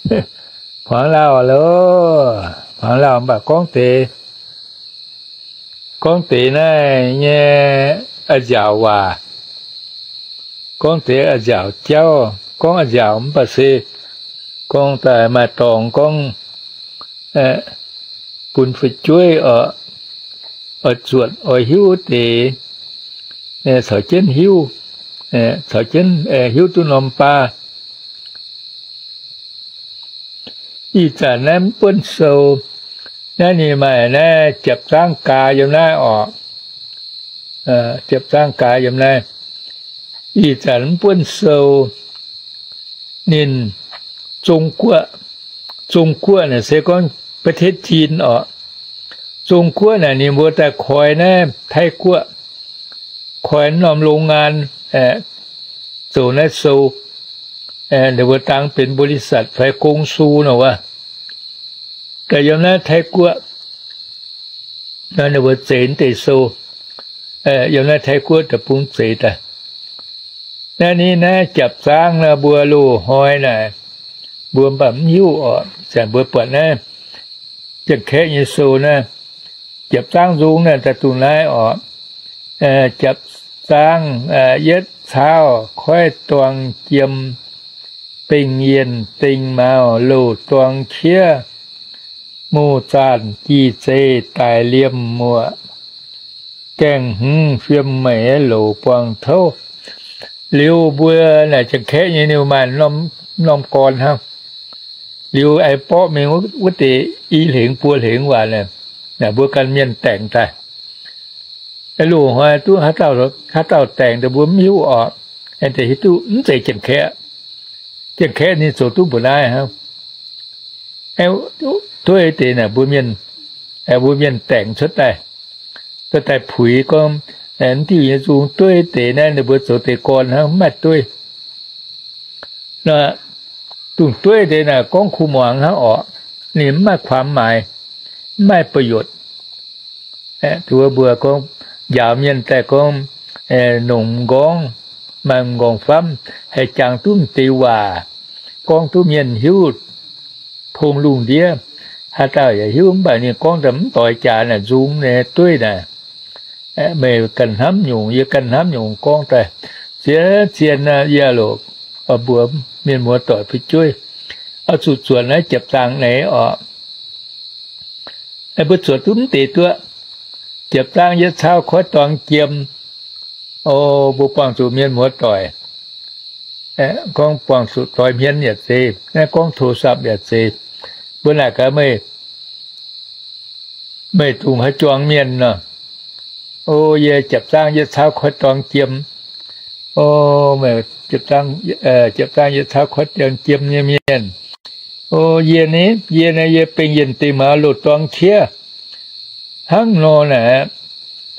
Hmuangx lauh loh, hmuangx lauh mv baac gorngv deix, gorngv deix naaiv nyei a'nziaauc waac, gorngv deix a'nziaauc jauv, gorngv a'nziaauc mv baac se gorngv daaih maaih dorngx gorngv bun fu'jueiv oix zuotc oix hiuv deix, caux jienv hiuv, caux jienv hiuv duqv norm baav. Ih zanc naaiv mv buonv sou, naaiv ninh maaih naaiv japv zaangv gaax yiem naaiv orqc. Japv zaangv gaax yiem naaiv. Ih zanc mv buonv sou, ninh Zong Guoqv, Zong Guoqv naaic se gorngv ประเทศจีน orqc. Zong Guoqv naaic ninh mbuo daaih koi naaiv Taiv Guoqv, koi norm โรงงาน zoux naaiv sou. Ninh mbuo dangx benx บริษัท fai 公司 nor wuov. Daaih yiem naaiv Taiv Guoqv, ninh mbuo zeix deix sou, yiem naaiv Taiv Guoqv daaih bung zeix daaih. Naaiv ninh naaiv japv zaangv naaiv mbuo loz-hnoi naaic, mbuo mv baac mv hiuv orqc. Zanc mbuo buatc naaiv Janx-Kaeqv nyei sou naaiv, japv zaangv nzung naaiv daaih dungh naaiv orqc. Japv zaangv yietv caauv koiv duang jiem, bengh yienh dengh mauz louh duang qiev, muoz-zaanh jih zeiz daaih liemh muoqc, gaengh hmz fiem meic loc buangh touv. Liuz mbuo naaic Janx-Kaeqv nyei ninh maaih norm gorn hnangv. Liuz aengx borqv mingh wuov deix i hlengx buo hlengx waac naaic, mbuo ganh mienh daengx daaih. Loz-hnoi duqv haaix dauh daengx daaih mbuo mv hiuv orqc. Aengx deix hiuv duqv mv zeiz Janx-Kaeqv. Janx-Kaeqv ninh zoux duqv mbuoqc naaiv hnangv. Dueiv deix naaic mbuo mienh, mbuo mienh daengx cuotv daaih, cuotv daaih puix gorngv, mv diuh nyei nzung dueiv deix naaiv ninh mbuo zoux deix gorn hnangv, mv maaih dueiv. Dongh dueiv deix naaic gorngv kuh muangx hnangv orqc, ninh mv maaih ความหมาย, mv maaih ประโยชน์. Wuov mbuo gorngv njaaux mienh daaih gorngv, nongc m'nqorngv, maaih m'nqorngv famv, haih jangx duqv m'deix waac, gorngv duqv mienh hiuv, pong lungh ndiev. Haaix dauh yaac hiuv, mv baac ninh gorngv daaih mv doix jaax naaic nzung nyei dueiv naaic. Meih ganh hnamv nyungc, yie ganh hnamv nyungc gorngv daaih, zien zien yie loc, mbuox mienh muoz-doic fu'jueiv, oix zuqc zuotc naaiv japv zaangv naaiv orqc. Mbuo zuotc duqv mv deix duqv, japv zaangv yietv caauv koiv duang jiem. O, mbuo buangh zuqc mienh muoz-doic, gorngv buangh zuqc doix hmien yaac zeiz, naaiv gorngv โทรศัพท์ yaac zeiz. Mbuo naaic gaax meih, meih dungx haaix juang mienh nor? O, yie japv zaangv yietv caauv koiv duang jiem. O, japv zaangv yietv caauv koiv duang jiem nyei mienh. O, yie ni, yie naaiv yie bengh yienh dingh mauz loz-duang qiev hnangv nor naaic,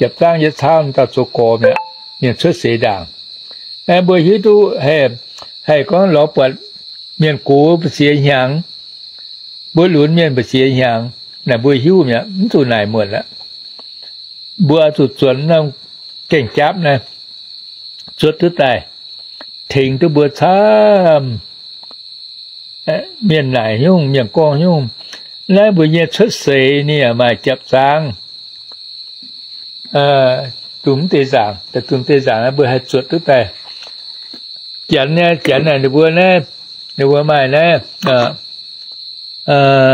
japv zaangv yietv caauv dauh zoux gorx mi'aqv, mienh cuotv seix ndaangc. Mbuo hiuv duqv haih gorngv lorz buatc mienh gox mbu'ziex hnyangx, mbuo lunx mienh mbu'ziex hnyangx, naaic mbuo hiuv mi'aqv, mv zuqc naaic muonc aqv. Mbuo zuqc zuonx norm gaeng-japv naaiv zuotv duqv daaih, tengx duqv mbuo camv. Mienh naaic nyungc, mienh gorngv nyungc, naaiv mbuo nyei cuotv seix ninh yaac maaih japv zaangv. Dongh mv deix nzaangc, dongh deix nzaangc naaiv mbuo haih zuotc duqv daaih. Janx, Janx naaic ninh mbuo naaiv, ninh mbuo maaih naaiv,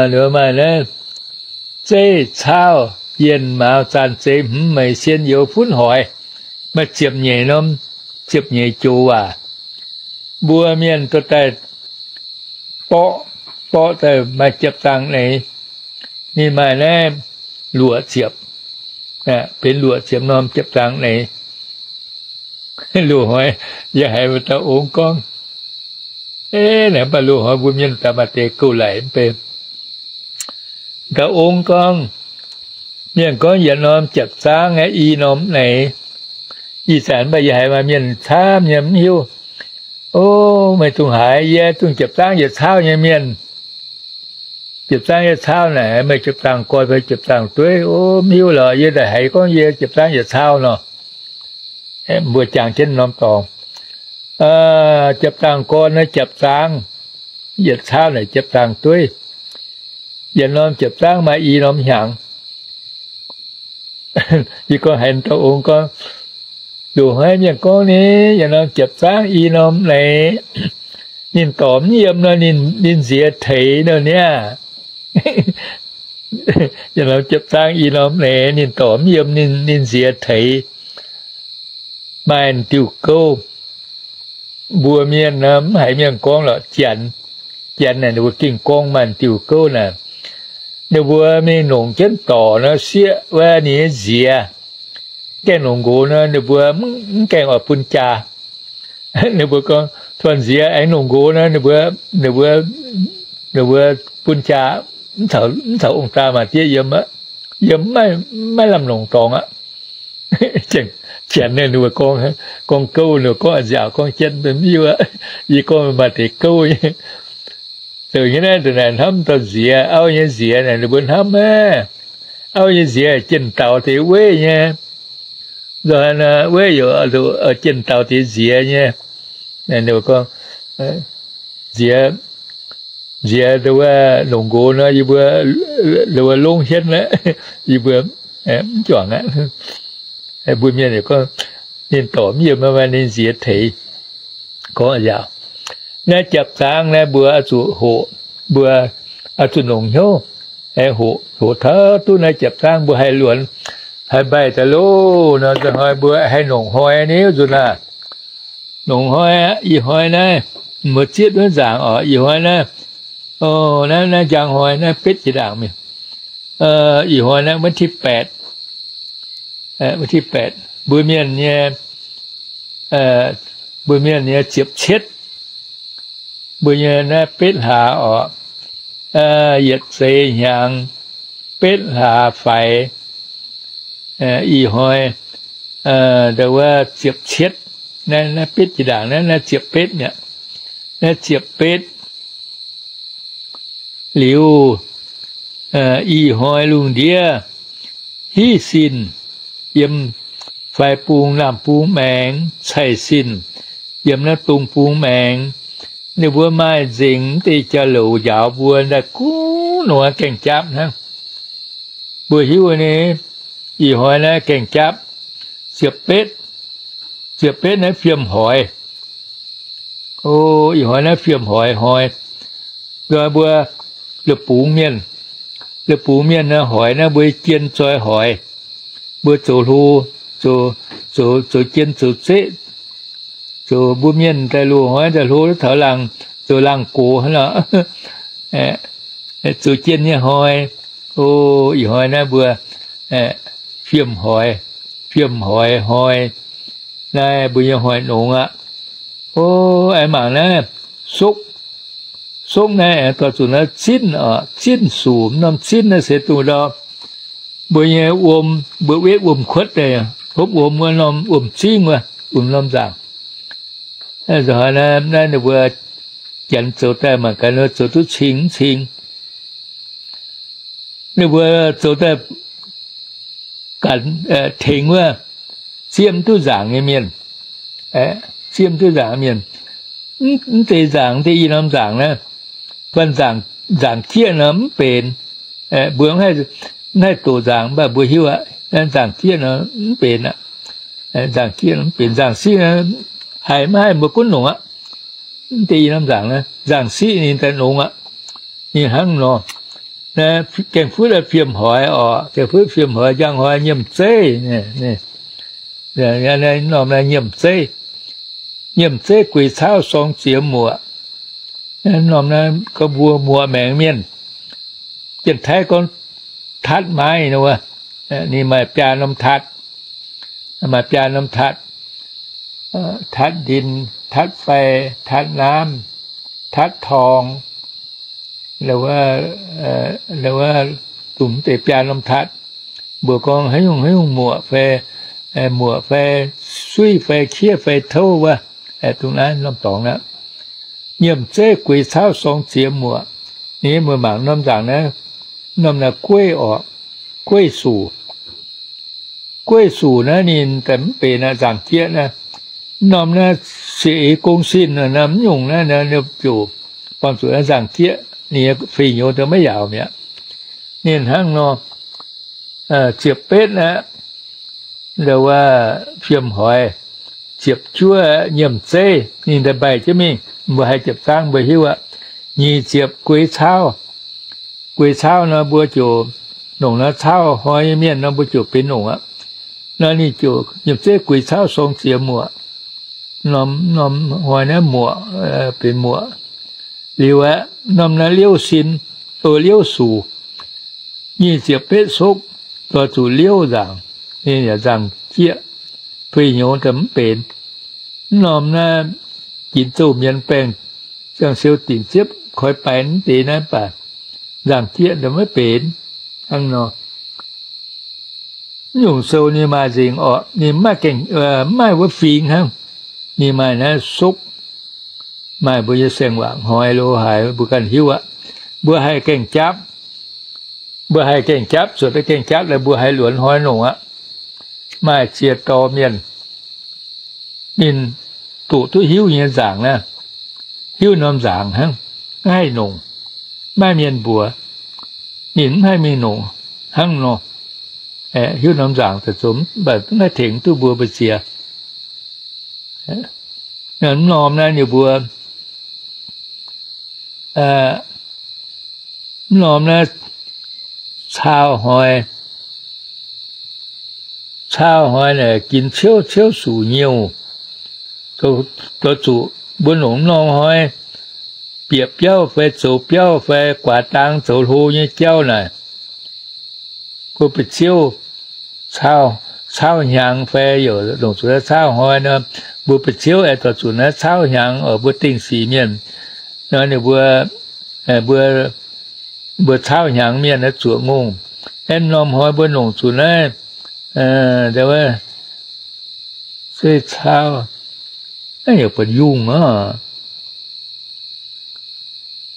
ninh mbuo maaih naaiv, zeiv caauv yienh mauz zaanh zeix hmz meix sien youz funv hoix, maaih ziepc nyeic norm, ziepc nyeic joux waac. Mbuo mienh dorh daaih borqv, borqv daaih maaih japv zaangv naaiv. Ninh maaih naaiv luoqc ziepc, benx luoqc ziepc norm japv zaangv naaiv. Loz-hnoi yie haiz dauh ong gorngv, naaiv mv baac loz-hnoi mbuo mienh daaih maaih deix gouv laic mv bei. Dauh ong gorngv, mienh gorngv yietc norm japv zaangv aeqv, i norm naaiv. Ih zanc mv baac yie haiz maaih mienh camv nyei mv hiuv. O, meih dungh haiz yie dongh japv zaangv yietc caauv nyei mienh. Japv zaangv yietc caauv naaic, meih japv zaangv gorn fai japv zaangv dueiv? O, mv hiuv lorqc, yie daaih haiz gorngv yie japv zaangv yietc caauv nor. Mbuo jangx jienv norm dorngx, japv zaangv gorn naaiv japv zaangv, Yietc caauv naaic jiepv zaang dueiv. Yietc norm jiepv zaangv maaih i norm hnyangx. Yie gorngv haaix dauh ong gorngv, nduqc hnoi mienh gorngv ni, yietc norm jiepv zaangv i norm naaic, ninh dorc mv yiem nor, ninh nziex teix nor niaa. Yietc norm jiepv zaangv i norm naaic, ninh dorc mv yiem, ninh nziex teix. Maaih diuh gouv, mbuo mienh mv haiz mienh gorngv lorqc, Janx. Janx naaic ninh mbuo gengh gorngv maaih diuh gouv naaic. Ninh mbuo mingh longc jienv dorc nor, sieqv wuov ninh nyei nziex. Gaengh longc nqox nor, ninh mbuo mv gaengh oix bun jaa. Ninh mbuo gorngv, Tov nziex aengx longc nqox nor, ninh mbuo, ninh mbuo bun jaa, mv caux ong-daa maa-diev yiem, yiem maiv lamh longc dorngx aqv. Janx ninh mbuo gorngv, gorngv gouv, ninh mbuo gorngv nziaauc, gorngv jienv mv hiuv aqv. Yie gorngv maaih deix gouv nyei. Zoux nyei naaiv, ndongc naaic hnamv dauh nziex, auv nyei nziex naaic, ninh mbuo hnamv aqv. Auv nyei nziex jien daux deix weiv nyei. Nzunc weiv youc jien daux deix nziex nyei. Ninh mbuo gorngv, Nziex, nziex wuov longc nqox nor, yie mbuo wuov longv hietv aqv, yie mbuo mv juangc aqv. Mbuo mienh gorngv, Ninh dorc mv yiem, ninh nziex teix. Gorngv aqv, naaiv japv zaangv naaiv mbuo oix zuqc hoqc, mbuo oix zuqc longc hnyouv, hoqc, hoqc taux duqv naaiv japv zaangv mbuo haih luonx, haih mbaih daaih loh nor, nzunc hnoi mbuo haih longc hnoi ni nzunc aah. Longc hnoi aqv, ih hnoi naaiv, mbuo zieqv wuov nzaangc oc, ih hnoi naaiv, o, naaiv, naaiv njang hnoi naaiv betv jiex ndaangc mingh. Ih hnoi naaiv วันที่แปด, วันที่แปด mbuo mienh nyei, mbuo mienh nyei ziepc cietv, mbuo nyei naaiv betv hlaax oc, yietc seix hnyangx betv hlaax faix, ih hnoi, ndau wuov ziepc cietv, naaiv, naaiv betv jiex ndaangc naaiv, naaiv ziepc betv mi'aqv. Naaiv ziepc betv liuz, ih hnoi lungh ndiev hiv sin yiem fai bung, naamh bung maengx, caih sin yiem naaiv dong bung maengx. Ninh mbuo maaih nzengc mv deix jauv-louc njaaux mbuo daaih gunv nor gaengh japv hnangv. Mbuo hiuv ni, ih hnoi naaiv gaengh japv, ziepc betv, ziepc betv naaiv fiem hoix. O, ih hnoi naaiv fiem hoix hnoi. Nor mbuo la'bungx mienh, la'bungx mienh naaiv hoix naaiv mbuo jien zoi hoix. Mbuo zoux hlo, zoux, zoux jien zoux zeqv, zoux mbuo mienh daaih loz-hnoi daaih hlo taux laangh, zoux laangh gox hnangv nor. Zoux jien nyei hnoi. O, ih hnoi naaiv mbuo fiem hoix, fiem hoix hnoi. Naaiv mbuo nyei hnoi nongx aqv. O, aengx mangc naaiv sokv, sokv naaiv aengx dorh zuqc naaiv zinh oc, zinh suc. Norm zinh naaiv se dongh ndau mbuo nyei wuom, mbuo wetv wuom-kuotv daaih, hopv wuom wuov norm wuom-zingv wuov, wuom norm nzaangc. Naaiv ninh mbuo janx zoux daaih mangc gaax nor zoux duqv cing mv cing. Ninh mbuo zoux daaih ganh tengx wuov zieqv mv duqv nzaangc nyei mienh, zieqv mv duqv nzaangc mienh. Mv deix nzaangc, mv deix i norm nzaangc naaiv, baac nzaangc jieqv nor mv benx. Mbuo mv haih doqc nzaangc, mv baac mbuo hiuv aqv, nzaangc jieqv nor mv benx aqv. Nzaangc jieqv nor mv benx, nzaangc siqv nor haih mv haih mbuo gunv longc aqv. Mv deix i norm nzaangc naaiv, nzaangc siqv ninh daaih longx aqv. Ninh hnangv nor, gaeng-futv fiem hoix oc, gaeng-futv fiem hoix, njang hoix nyiemc zeiv. Norm naaiv nyiemc zeiv, nyiemc zeiv gueix caauv sorng ziex muoqc. Norm naaiv gorngv mbuo muoqc maengx mienh. Janx-Taiv gorngv tat maiv nor, ninh maaih biaa norm tat, maaih biaa norm tat, tat ndin, tat fai, tat namv, tat torng, wuov, dongh deix biaa norm tat. Mbuo gorngv haaix nyungc haaix nyungc muoqc fai, muoqc fai, suiv fai, kiev fai, touv wuov, dongh naaiv norm dorngx aqv. Nyiemc zeiv gueix caauv sorng ziex muoqc. Ninh mbuo mangc norm nzaangc naaiv, norm naaiv gueiv oc, gueiv suc. Gueiv suc naaiv ninh daaih mv benx aqv, nzaangc jieqv naaiv. Norm naaiv siec eix gong sin naaiv, mv nyungc naaiv, biouc, buangh zuqc naaiv nzangc-jieqv, ninh nyei fih nyouz daaih maiv yaauc mi'aqv. Ninh hnangv nor, ziepc betv aqv, ndau wuov fiem hoix, ziepc juov nyiemc zeiv, ninh daaih mbaih jienv mingh. Mbuo haih jiepc zaangv mbuo hiuv aqv. Nyic ziepc gueix caauv. Gueix caauv nor mbuo ziouc nongc naaiv caauv hnoi nyei mienh nor mbuo ziouc benx nongc aqv. Nor ninh ziouc nyiemc zeiv gueix caauv sorng ziex muoqc. Norm, norm hnoi naaiv muoqc, benx muoqc. Liuz aeqv, norm naaiv liouv sin, o, liouv suc, nyic ziepc betv sokv, dorh zuqc liouv nzaangc, ninh yaac nzangc-jieqv, fih nyouz daaih mv benx. Mv norm naaiv ginx zouh mienz baengh, ziangh siou dinc ziepv koi baix mv deix naaiv baac nzangc-jieqv daaih maiv benx. Hnangv nor, mv nyungc sou ninh maaih nzengc orqc, ninh mv maaih gaengh, mv maaih wuov fingx hnangv. Ninh maaih naaiv sokv, maaih mbuo nyei saeng-waangc hnoi lo haaix mbuo ganh hiuv aqv. Mbuo haih gaengh japv, mbuo haih gaengh japv, zuotc daaih gaengh japv, mbuo haih luonx hnoi nongc aqv. Maaih ziex dorh mienh ninh doqc duqv hiuv nyei nzaangc naaiv, hiuv norm nzaangc hnangv, maiv haih nongc. Maaih mienh mbuox ninh mv haih mingh nongc hnangv nor, hiuv norm nzaangc daaih zoux, mv baac mv haih tengx duqv mbuo mbu'ziex. Mv norm naaiv ninh mbuo, mv norm naaiv caauv hnoi, caauv hnoi naaic ginx ciouv ciouv suc nyouh, dorh zuqc mbuo nongc mv norm hnoi bieqc biauv fai zoux biauv fai guaax dang zoux hlo nyei jauv naaic, mbuo ba'ciouv caauv hnyangx fai yaac longc zuqc naaiv caauv hnoi nor, mbuo ba'ciouv aengx dorh zuqc naaiv caauv hnyangx oc. Mbuo dingh sic mienh nor, ninh mbuo, mbuo, mbuo caauv hnyangx mienh naaiv zuoqc ngongh. Aengx norm hnoi mbuo nongc zuqc naaiv, se caauv, naaiv yaac buatc yungh oc.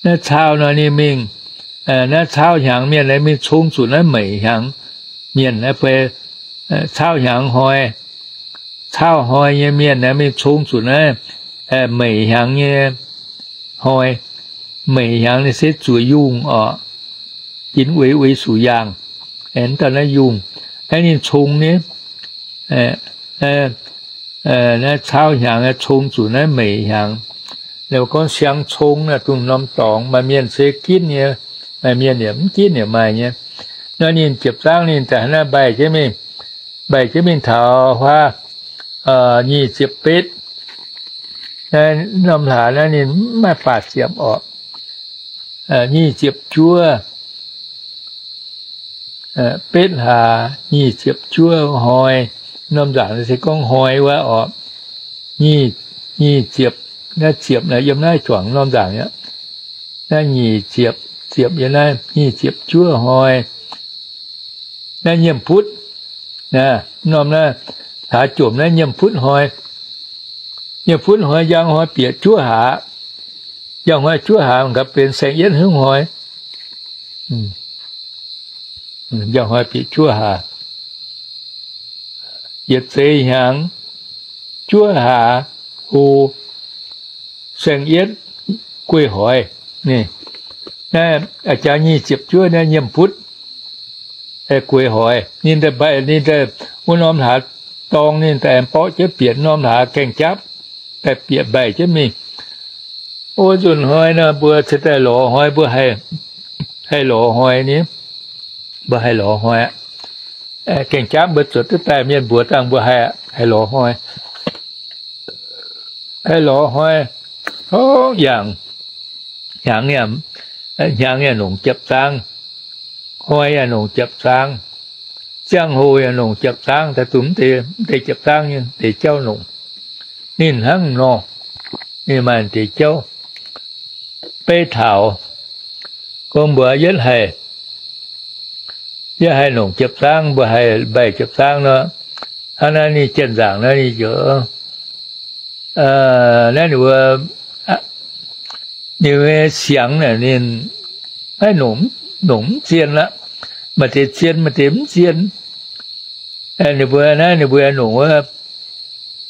Naaiv caauv nor ninh mingh, naaiv caauv hnyangx mienh naaiv mingh cong zuqc naaiv meic hnyangx mienh naaiv fai caauv hnyangx hnoi. Caauv hnoi nyei mienh naaiv mingh cong zuqc naaiv meic hnyangx nyei hnoi. Meic hnyangx ninh se zuoqc yungh oc, ginx uix uix suc yaangh, aengx dauh naaiv yungh, aengx ninh cong nyei. Naaiv caauv hnyangx cong zuqc naaiv meic hnyangx. Gorngv siang cong naaiv dongh norm dorngx, maaih mienh se ginv nyei, maaih mienh yaac mv ginv yaac maaih nyei. Nor ninh jiepv zaangv ninh daaih naaiv mbaih jienv mingh, mbaih jienv mingh taux huaav nyic ziepc betv. Naaiv norm hlaax naaiv ninh mv maaih baac ziepc orqc. Nyic ziepc juov betv hlaax, nyic ziepc juov hnoi. Norm nzaangc se gorngv hnoi wuov orqc. Nyic ziepc, naaiv ziepc naaiv yiem naaiv juangc norm nzaangc aqv. Naaiv nyic ziepc, ziepc yiem naaiv nyic ziepc juov hnoi. Naaiv nyiemc butv, norm naaiv hlaax jomc naaiv nyiemc butv hnoi. Nyiemc butv hnoi njang hnoi bieqc juov hlaax. Njang hnoi juov hlaax gaax benx saeng-yietv hnyouv hnoi. Njang hnoi bieqc juov hlaax. Yietc zeix hnyangx juov hlaax hlo, saeng-yietv guei hoix. Naaiv jaax nyic ziepc juov naaiv nyiemc butv guei hoix. Ninh daaih mbaih, ninh daaih wuov norm hlaax dorng, ninh daaih aengx borqv jienv bieqc norm hlaax gaengh japv, daaih bieqc mbaih jienv mingh. O, nzunc hnoi nor mbuo cingx daaih lorz hnoi, mbuo haih lorz hnoi ni. Mbuo haih lorz hnoi aqv. Gaengh japv mbuo zuotc duqv daaih, mienh mbuox dangh mbuo haih, haih lorz hnoi. Haih lorz hnoi, hov, yangh, hnyangx yaac, hnyangx yaac nongc jiepv zaang, hnoi yaac nongc jiepv zaang, ziangh hoc yaac nongc jiepv zaang. Daaih dongh mv deix jiepv zaang nyei deix jauv nongc. Ninh hnangv nor, ninh maaih deix jauv. Beiv taux gorngv mbuo yietv haih, yietv haih nongc jiepv zaang, mbuo haih mbaih jiepv zaang nor, hnangv naaiv ninh janx nzaangc naaiv ninh ziouc, naaiv ninh mbuo, ninh mbuo siangx naaic ninh maiv nongc, nongc mv zien aqv. Maaih deix zien, maaih deix mv zien. Ninh mbuo naaiv ninh mbuo nongc wuov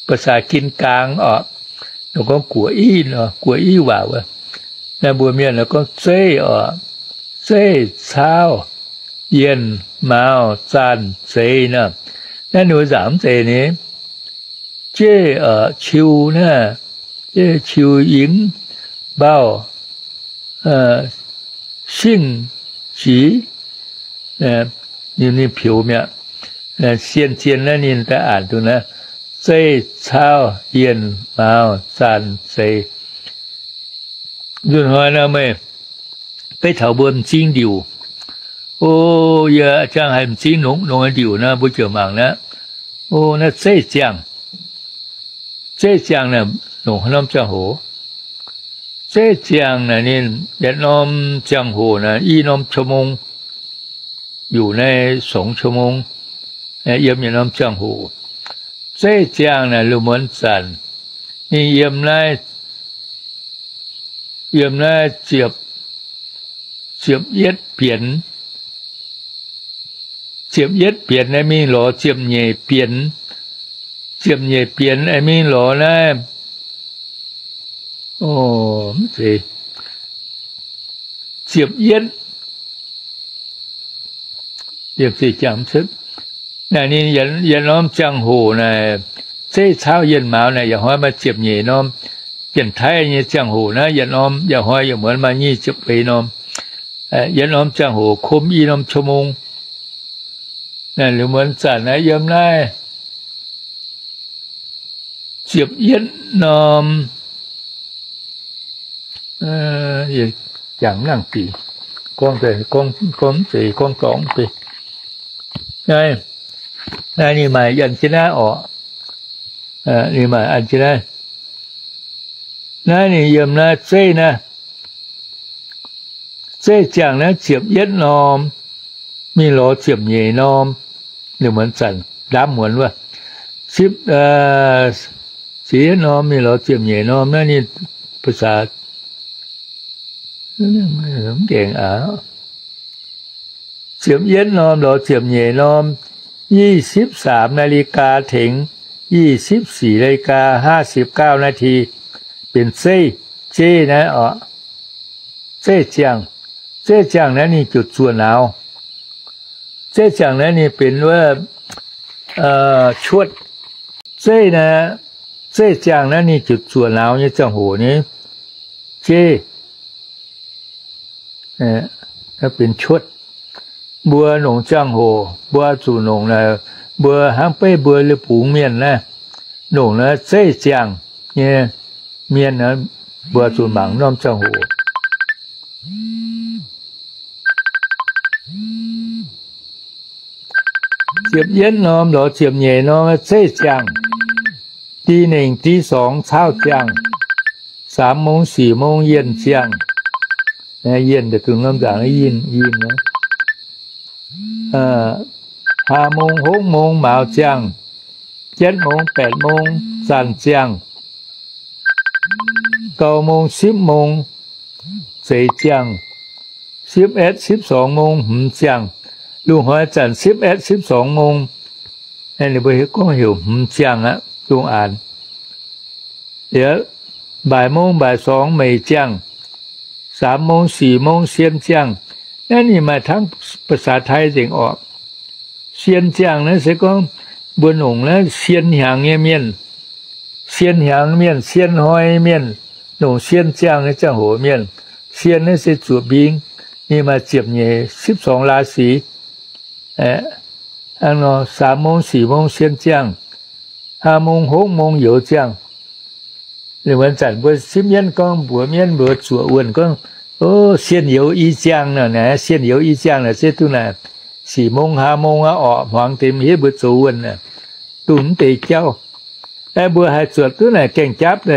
ภาษาจีนกลาง orqc, nongc gorngv guoqv-iv nor, guoqv-iv waac wuov. Naaiv mbuo mienh gorngv zeiv oc, zeiv, caauv, yienh, mauz, zanc, zeiz nor. Naaiv ninh mbuo nzaangc mv zeiz ni, jeiv, qiu naaiv, jeiv, qiu, yingv, mbauh, singh, jix, ninh, ninh peux mi'aqv. Sien zien naaiv ninh daaih aanx duqv naaiv, zeiv, caauv, yienh, mauz, zanc, zeiz. Nzunc hnoi nor meih beiv taux mbuo m'zing ndiuc. O, yie jangx haiz m'zing nongx, nongx ndiuc nor, mbuo ziouc mangc naaiv. O, naaiv zeiv ziangh. Zeiv ziangh naaic, longc haaix norm ziangh hoc? Zeiv ziangh naaic ninh yietc norm ziangh hoc naaic i norm ชั่วโมง, yuc naaiv สองชั่วโมง, yiem yietc norm ziangh hoc. Zeiv ziangh naaic lungh muonz zanc ninh yiem naaiv, yiem naaiv ziepc, ziepc yietv bienx. Ziepc yietv bienx naaiv mingh lorz ziepc nyeic bienx. Ziepc nyeic bienx aengx mingh lorz naaiv, o, mv zeiz, ziepc yietv, yiem zeiv ziangh mv cuotv. Naaiv ninh yietc norm ziangh hoc naaic, zeiv, caauv, yienh, mauz naaic yaac hnoi maaih ziepc nyeic norm. Janx-Taiv nyei ziangh hoc naaiv yietc norm, yaac hnoi yaac muonz maaih nyic ziepc feix norm. Yietc norm ziangh hoc kum i norm ชั่วโมง. Naaiv lungh muonz zanc naaiv yiem naaiv ziepc yietv norm, jangx nangh dingc, gorngv, gorngv mv zeiz gorngv dorngx deix. Naaiv, naaiv ninh maaih an jienv naaiv orqc. Ninh maaih an jienv naaiv. Naaiv ninh yiem naaiv zeiv naaiv, zeiv ziangh naaiv ziepc yietv norm mingh lorz ziepc nyeic norm. Ninh muonz zanc ndaamv muonz wuov, sipv, ziepc yietv norm mingh lorz ziepc nyeic norm naaiv ninh ภาษา mv gaengh aqv. Ziepc yietv norm lorz ziepc nyeic norm, ยี่สิบสามนาฬิกา tengx ยี่สิบสี่นาฬิกา ห้าสิบเก้านาที benx zeiv, zeiv naaiv orqc. Zeiv ziangh, zeiv ziangh naaiv ninh ziouc zuoqc nauz. Zeiv ziangh naaiv ninh benx wuov cuotv. Zeiv naaiv, zeiv ziangh naaiv ninh ziouc zuoqc nauz nyei ziangh hoc ni, zeiv benx cuotv. Mbuo nongc ziangh hoc mbuo zuqc nongc naaic, mbuo hnangv beiv mbuo liuz bungx mienh naaiv, nongc naaiv zeiv ziangh nyei mienh, mbuo zuqc mangc norm ziangh hoc. Ziepc yietv norm lorz ziepc nyeic norm zeiv ziangh. ตีหนึ่ง ตีสอง caauv ziangh. สามโมง สี่โมง yienh ziangh. Yienh daaih dungh norm nzaangc yienh, yienh. Haa mong, hopv mong, mauz ziangh. Jietv mong, baetc mong, zanc ziangh. Gau mong, sipv mong, zeiz ziangh. Sipv aeqv, sipv sorngx mong, hmz ziangh. Lungh hnoi zanc sipv aeqv, sipv sorngx mong, ninh mbuo gorngv heuc hmz ziangh aqv, dongh aanx. Liuz, บ่ายโมง บ่ายสอง meix ziangh. สามโมง สี่โมง sien ziangh. Naaiv ninh maaih hnangv ภาษาไทย nzengc orqc. Sien ziangh naaiv se gorngv mbuo nongc naaiv sien hnyangx nyei mienh, sien hnyangx mienh, sien hnoi mienh, nongc sien ziangh nyei ziangh hoc mienh. Sien naaiv se zuoqc mbing, ninh maaih ziepc nyeic, sipv sorngx ราศี. Hnangv nor, สามโมง สี่โมง sien ziangh. Haa mong, hopv mong, youz ziangh. Liuz wuov zanc mbuo sipv mienv gorngv mbuox mienv mbuo zuoqc wuonh gorngv, o, sien youz i ziangh naaic, sien youz i ziangh naaic se duqv naaic สี่โมง ห้าโมง aqv orqc, hmuangx deix mv hiuv mbuo zoux wuonh naaic, dongh mv deix jauv. Aeqv, mbuo haih zuotc duqv naaic gaengh japv,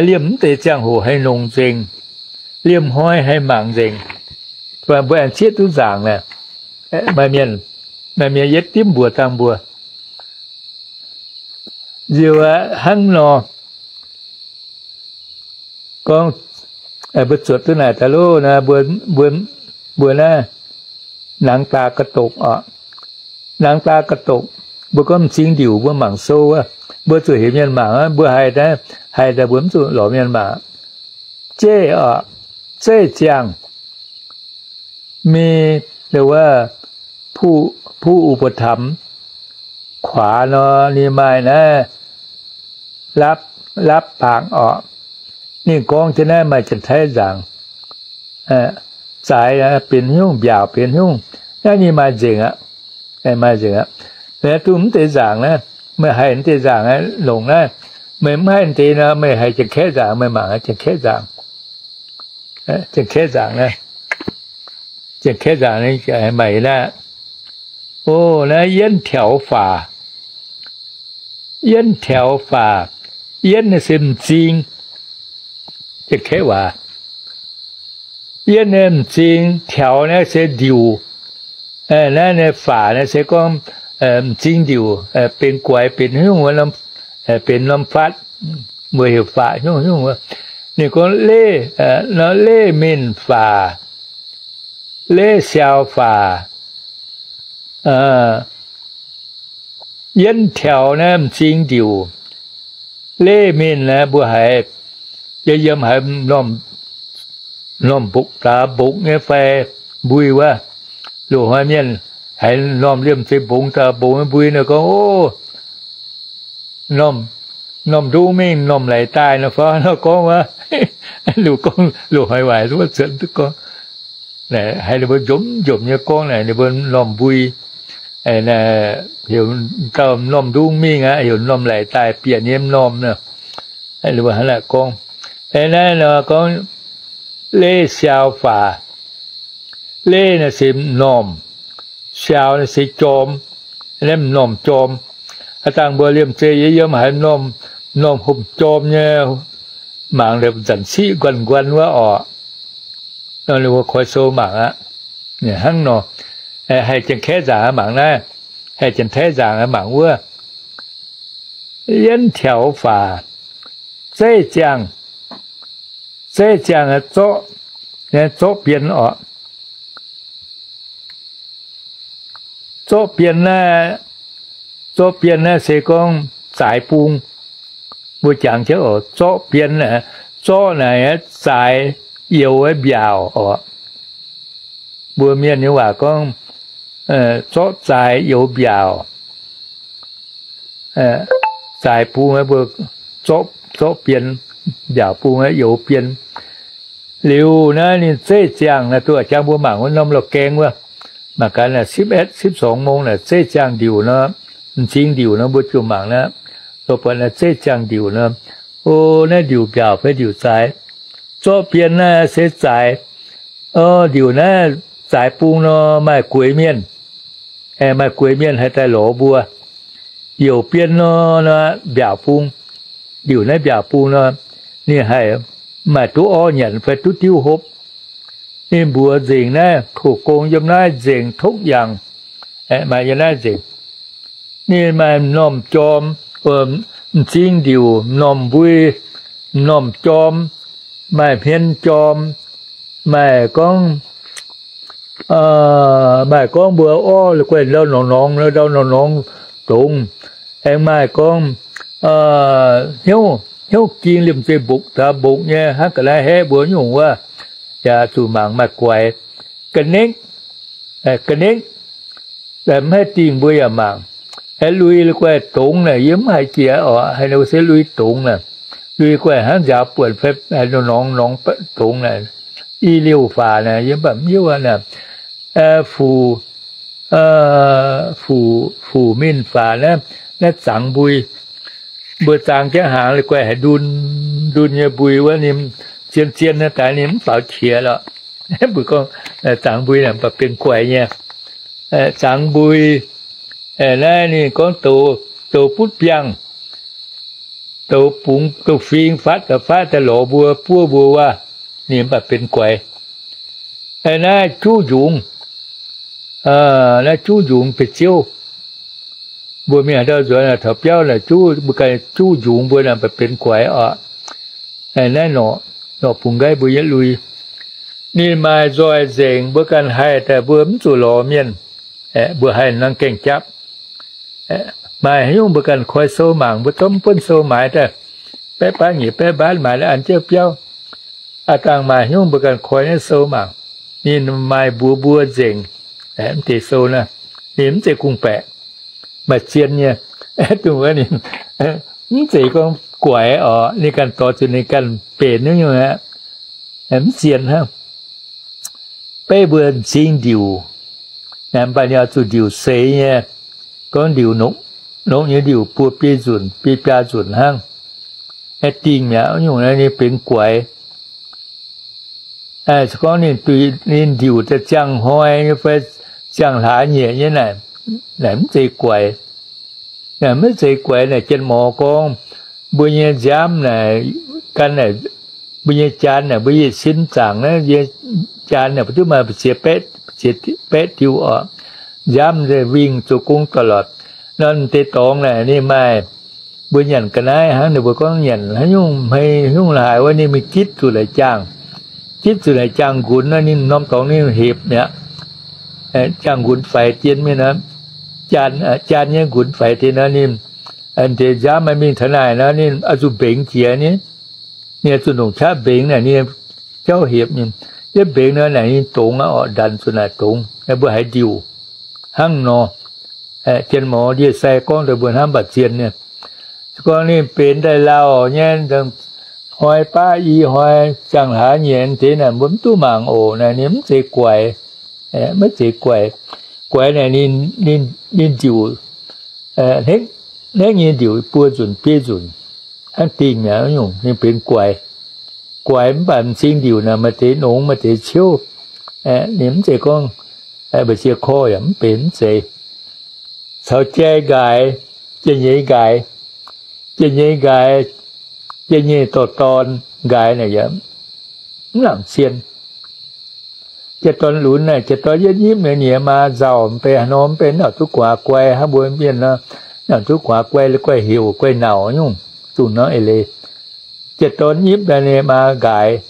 liemh mv deix ziangh hoc haih nongc nzengc, liemh hnoi haih mangc nzengc. Mbuo aengx zieqv duqv nzaangc naaic, maaih mienh, maaih mienh yietv dimv mbuox dangh mbuo. Nziouv aqv, hnangv nor gorngv, mbuo zuotc duqv naaic daaih loh, mbuo, mbuo naaiv หนังตากระตุก orqc. หนังตากระตุก, mbuo gorngv m'zing ndiuc mbuo mangc sou wuov, mbuo zuqc heuc mienh mangc, mbuo haih, haih daaih mbuo mv zuqc lorz mienh mangc. Jeiv orqc, zeiv ziangh, mingh, wuov, ผู้อุปถัมภ์ kuaax nor, ninh maaih naaiv รับปาก orqc. Ninh gorngv jienv naaiv maaih Janx-Taiv nzaangc, zaaix benx nyungc, mbiaauc benx nyungc, naaiv ninh maaih nzengc aqv. Maaih nzengc aqv. Duqv mv deix nzaangc naaiv, meih haih mv deix nzaangc longc naaiv. Meih mv haih mv deix nor, meih haih Janx-Kaeqv nzaangc, meih mangc Janx-Kaeqv nzaangc. Janx-Kaeqv nzaangc naaiv, Janx-Kaeqv nzaangc naaiv maaih naaiv, o, naaiv 烟条法, 烟条法, 烟 naaiv se m'zing, Janx-Kaeqv waac. 烟 naaiv m'zing, 条 naaiv se ndiuc. Naaiv, naaiv 法 naaiv se gorngv m'zing ndiuc, benx guaix, benx nyungc, benx norm fatv, mbuo heuc 法 nyungc nyungc wuov. Ninh gorngv 列, 列面法, 列消法, 烟条 naaiv m'zing ndiuc, 列面 naaiv mbuo haiz, yie yiem haiz normh, normh mbokc daax mbongx nyei fai mbui wuov. Loz-hnoi mienh haiz normh liemh zeih mbongx daax mbongx nyei mbui nor gorngv, o, normh, normh ndung mingh, normh laic daaih nor fai nor gorngv wuov. Loz-hnoi gorngv, loz-hnoi waaic wuov cuotv duqv gorngv, haiz ninh mbuo njomv njomv nyei gorngv naaic ninh mbuo normh mbui, heuc dauh normh ndung mingh aqv, heuc normh laic daaih bieqc nyei normh nor. Ninh mbuo hnangv naaic gorngv. Naaiv nor gorngv 列消法, 列 naaiv se normh, 消 naaiv se jorm, naaiv m'normh jorm. Aav dangh mbuo liemh zeih yie yiem haiz m'normh, m'normh hopv jorm nyei, mangc nzanc siqv nquanh nquanh wuov orqc. Nor ninh mbuo koi sou mangc aqv. Hnangv nor, haih Janx-Kaeqv nzaangc mangc naaiv, haih Janx-Taiv nzaangc mangc wuov. 烟条法, zeiv ziangh, zeiv ziangh zorqv, zorqv bien orqc. Zorqv bien naaiv, zorqv bien naaiv se gorngv zaaix bung. Mbuo jangx jienv oc, zorqv bien, zorqv naaic zaaix, youx mbiaauc orqc. Mbuo mienh nyei waac gorngv zorqv zaaix youx mbiaauc. Zaaix bung mbuo zorqv, zorqv bien, mbiaauc bung youx bien. Liuz naaiv ninh zeiv ziangh naaiv, duqv jangx mbuo mangc wuov norm lorh gaeng wuov, mangc gaax naaiv สิบเอ็ด สิบสอง mong naaic zeiv ziangh ndiuc nor, m'zing ndiuc nor mbuo ziouc mangc naaiv. Lorh buatc naaiv zeiv ziangh ndiuc nor, o, naaiv ndiuc mbiaauc fai ndiuc zaaix. Zorqv bien naaiv se zaaix. O, ndiuc naaiv zaaix bung nor maaih gueix mienh, maaih gueix mienh haih daaih lorz mbuo. Youx bien nor, mbiaauc bung, ndiuc naaiv mbiaauc bung nor, ninh haih maaih duqv orv nyanc fai duqv diuv hopv. Ninh mbuox nzengc naaiv, kof gong yiem naaiv nzengc tokv yangc, maaih yiem naaiv nzengc. Ninh maaih m'normh jorm, m'zing ndiuc, m'normh mbui, m'normh jorm, maaih hmien jorm, maaih gorngv, maaih gorngv mbuo orv guaih ndau norngx norngx, ndau norngx norngx dongz. Aengx maaih gorngv hnyouv, hnyouv ging liemh zeih mbokc daax mbokc nyei hnangv ga'naaiv haeqv mbuo nyungc wuov. Yaac zuqc mangc maaih guaix, ga'nengv, ga'nengv, mv haih dingh mbuo yaac mangc. Aengx lui guaih dongz naaic yie mv haiz jiex oc, haaix nor se lui dongz naaic. Lui guaih hnangv nziaaux buonc fai norngx norngx dongz naaic, i liouh faac naaic yie mv baac mv hiuv aqv naaic. Fuc, fuc, fuc mingh faac naaiv, naaiv zangx mbui. Mbuo zaang jienv hnaangx guaih haaix ndun, ndun nyei mbui wuov ninh zien zien naaiv daaih ninh mv faaux qiex lorqc. Mbuo gorngv zangx mbui naaic mv baac benx guaix nyei. Zangx mbui, naaiv ninh gorngv douz, douz butv biangh, douz bungx, douz fing fatv daaih, fatv daaih lorz mbuo, buov mbuo wuov, ninh mv baac benx guaix. Naaiv juv njungx, naaiv juv njungx benx ziouv. Mbuo mingh haaix ndau nzuonx taux biauv naaic juv, mbuo ganh juv njungx mbuo naaic mv baac benx guaix oc. Naaiv norqc, norqc bungx nqaiv mbuo yietv lui. Ninh maaih nzoih nzengc, mbuo ganh haih daaih mbuo mv zuqc lorz mienh. Mbuo haih nangh gaengh japv. Maaih haaix nyungc mbuo ganh koi sou mangc, mbuo zorqv mv buonv sou maaiz daaih, baeqv baatv nyic baeqv mbaatv maaiz daaih an jienv biauv. Aav dangh maaih hnyouv mbuo ganh koi naaiv sou mangc. Ninh maaih mbuox mbuo nzengc, mv deix sou naaiv, ninh mv zeiz kungx-baeqc, maaih zien nyei. Dongh wuov ninh mv zeiz gorngv guaix oc, ninh ganh dorh zuqc ninh ganh benx nyungc-nyungc aqv, mv zien hnangv. Beiv mbuo m'zing ndiuc, mv baac ninh oix zuqc ndiuc seix nyei, gorngv ndiuc nongc nyei ndiuc buo biei nzunc, biei biaa nzunc hnangv. Dingh mi'aqv, nyungc naaiv ninh benx guaix. Se gorngv ninh ndiuc daaih ziangh hnoi nyei fai ziangh hlaax nyeic nyei naaic, naaic mv zeiz guaix. Naaic mv zeiz guaix naaic, Jien Morz gorngv, mbuo nyei nziaamv naaic, gan naaic, mbuo nyei jaan naaic, mbuo yietc sin zaangc naaiv, jaan naaic, mbuo duqv maaih mbu'ziex baeqv diuh oc. Nziaamv wingh zoux gong da'lorqc. Nor deix dorngx naaic ninh maaih, mbuo nyanc ga'naaiv hnangv, ninh mbuo gorngv nyanc haaix nyungc hmei haaix nyungc la'haaix wuov, ninh mingh gitv zuqc naaic jaangh, gitv zuqc naaic jaangh nqunx nor, ninh norm dorngx ninh hepc mi'aqv. Jaangh nqunx faix dien mingh nor, jaan nyei nqunx faix dien nor, ninh deix nziaamv mingh taux naaic nor, ninh oix zuqc mbengx jiex ni. Ninh oix zuqc ndongc qaqv mbengx naaic, ninh jauv hepc mingh. Yietv mbengx nor naaic ninh dongz aqv, orqc, ndanc zuqc naaic dongz. Mbuo haiz ndiuc hnangv nor. Jien Morz ndie-sai gorngv daaih mbuo hnamv mbatc zien nyei. Se gorngv ninh benx daaih lauh nyei, hnoi baav i hnoi, ziangh hlaax nyeic deix naaic, mbuo mv duqv mangc oc. Naaic ninh mv zeiz guaix, maiv zeiz guaix. Guaix naaic ninh ndiuc, hnangv nyei ndiuc buo nzunc biei nzunc hnangv dingh mi'aqv, nyungc ninh benx guaix. Guaix mv baac m'zing ndiuc naaic maaih deix nongx maaih deix ciouv. Ninh mv zeiz gorngv mbu'ziex korv yaac mv benx, mv zeiz. Caux jai nqaaix, jai-nyeiz nqaaix, jai-nyeiz nqaaix, jai-nyeiz dorh dorn nqaaix naaic yaac mv nangc cien. Jai-dorn lunx naaic, jai-dorn yietv nyipv nyei, ninh maa nzauh mv bei haaix nor, mv bei mv nangc duqv gu'nguaaz guai hnangv mbuo mienh nor, mv nangc duqv gu'nguaaz guai, guai-heuc guai-nauc nyungc, dongh nor eix leiz. Jai-dorn nyipv naaic ninh maa nqaaix,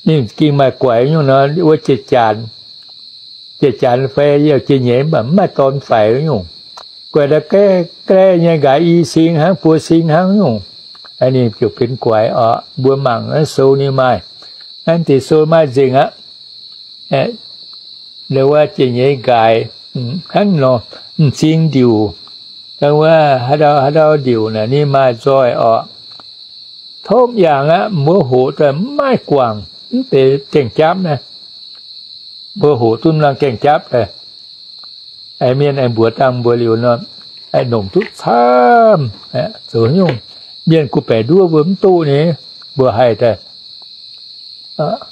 ninh ging maaih guaix nyungc nor, wuov jai-jaanx, jai-jaanx fai yaac jai-nyeiz mv baac mv maaih dorn faix nyungc. Guaix da'gaiv nyei nqaaix i sing hnangv, buo sing hnangv nyungc. Ninh ziouc benx guaix oc. Mbuo mangc naaiv sou ninh maaih, naaiv deix sou maaih nzengc aqv. Wuov jai-nyeiz nqaaix hnangv nor, m'zing ndiuc, wuov haaix ndau haaix ndau ndiuc naaic ninh maaih nzoih oc. Topv yaangh aqv, mbuo hoqc daaih mv maaih guangc, mv deix gaengh japv naaiv. Mbuo hoqc duqv nangh gaengh japv daaih. Aengx mienh aengx mbuox dangh mbuo liuz nor, aengx nongc duqv camv, zoux nyungc. Mienh gu baeqc nduov mbuo mv duqv ni, mbuo haih daaih.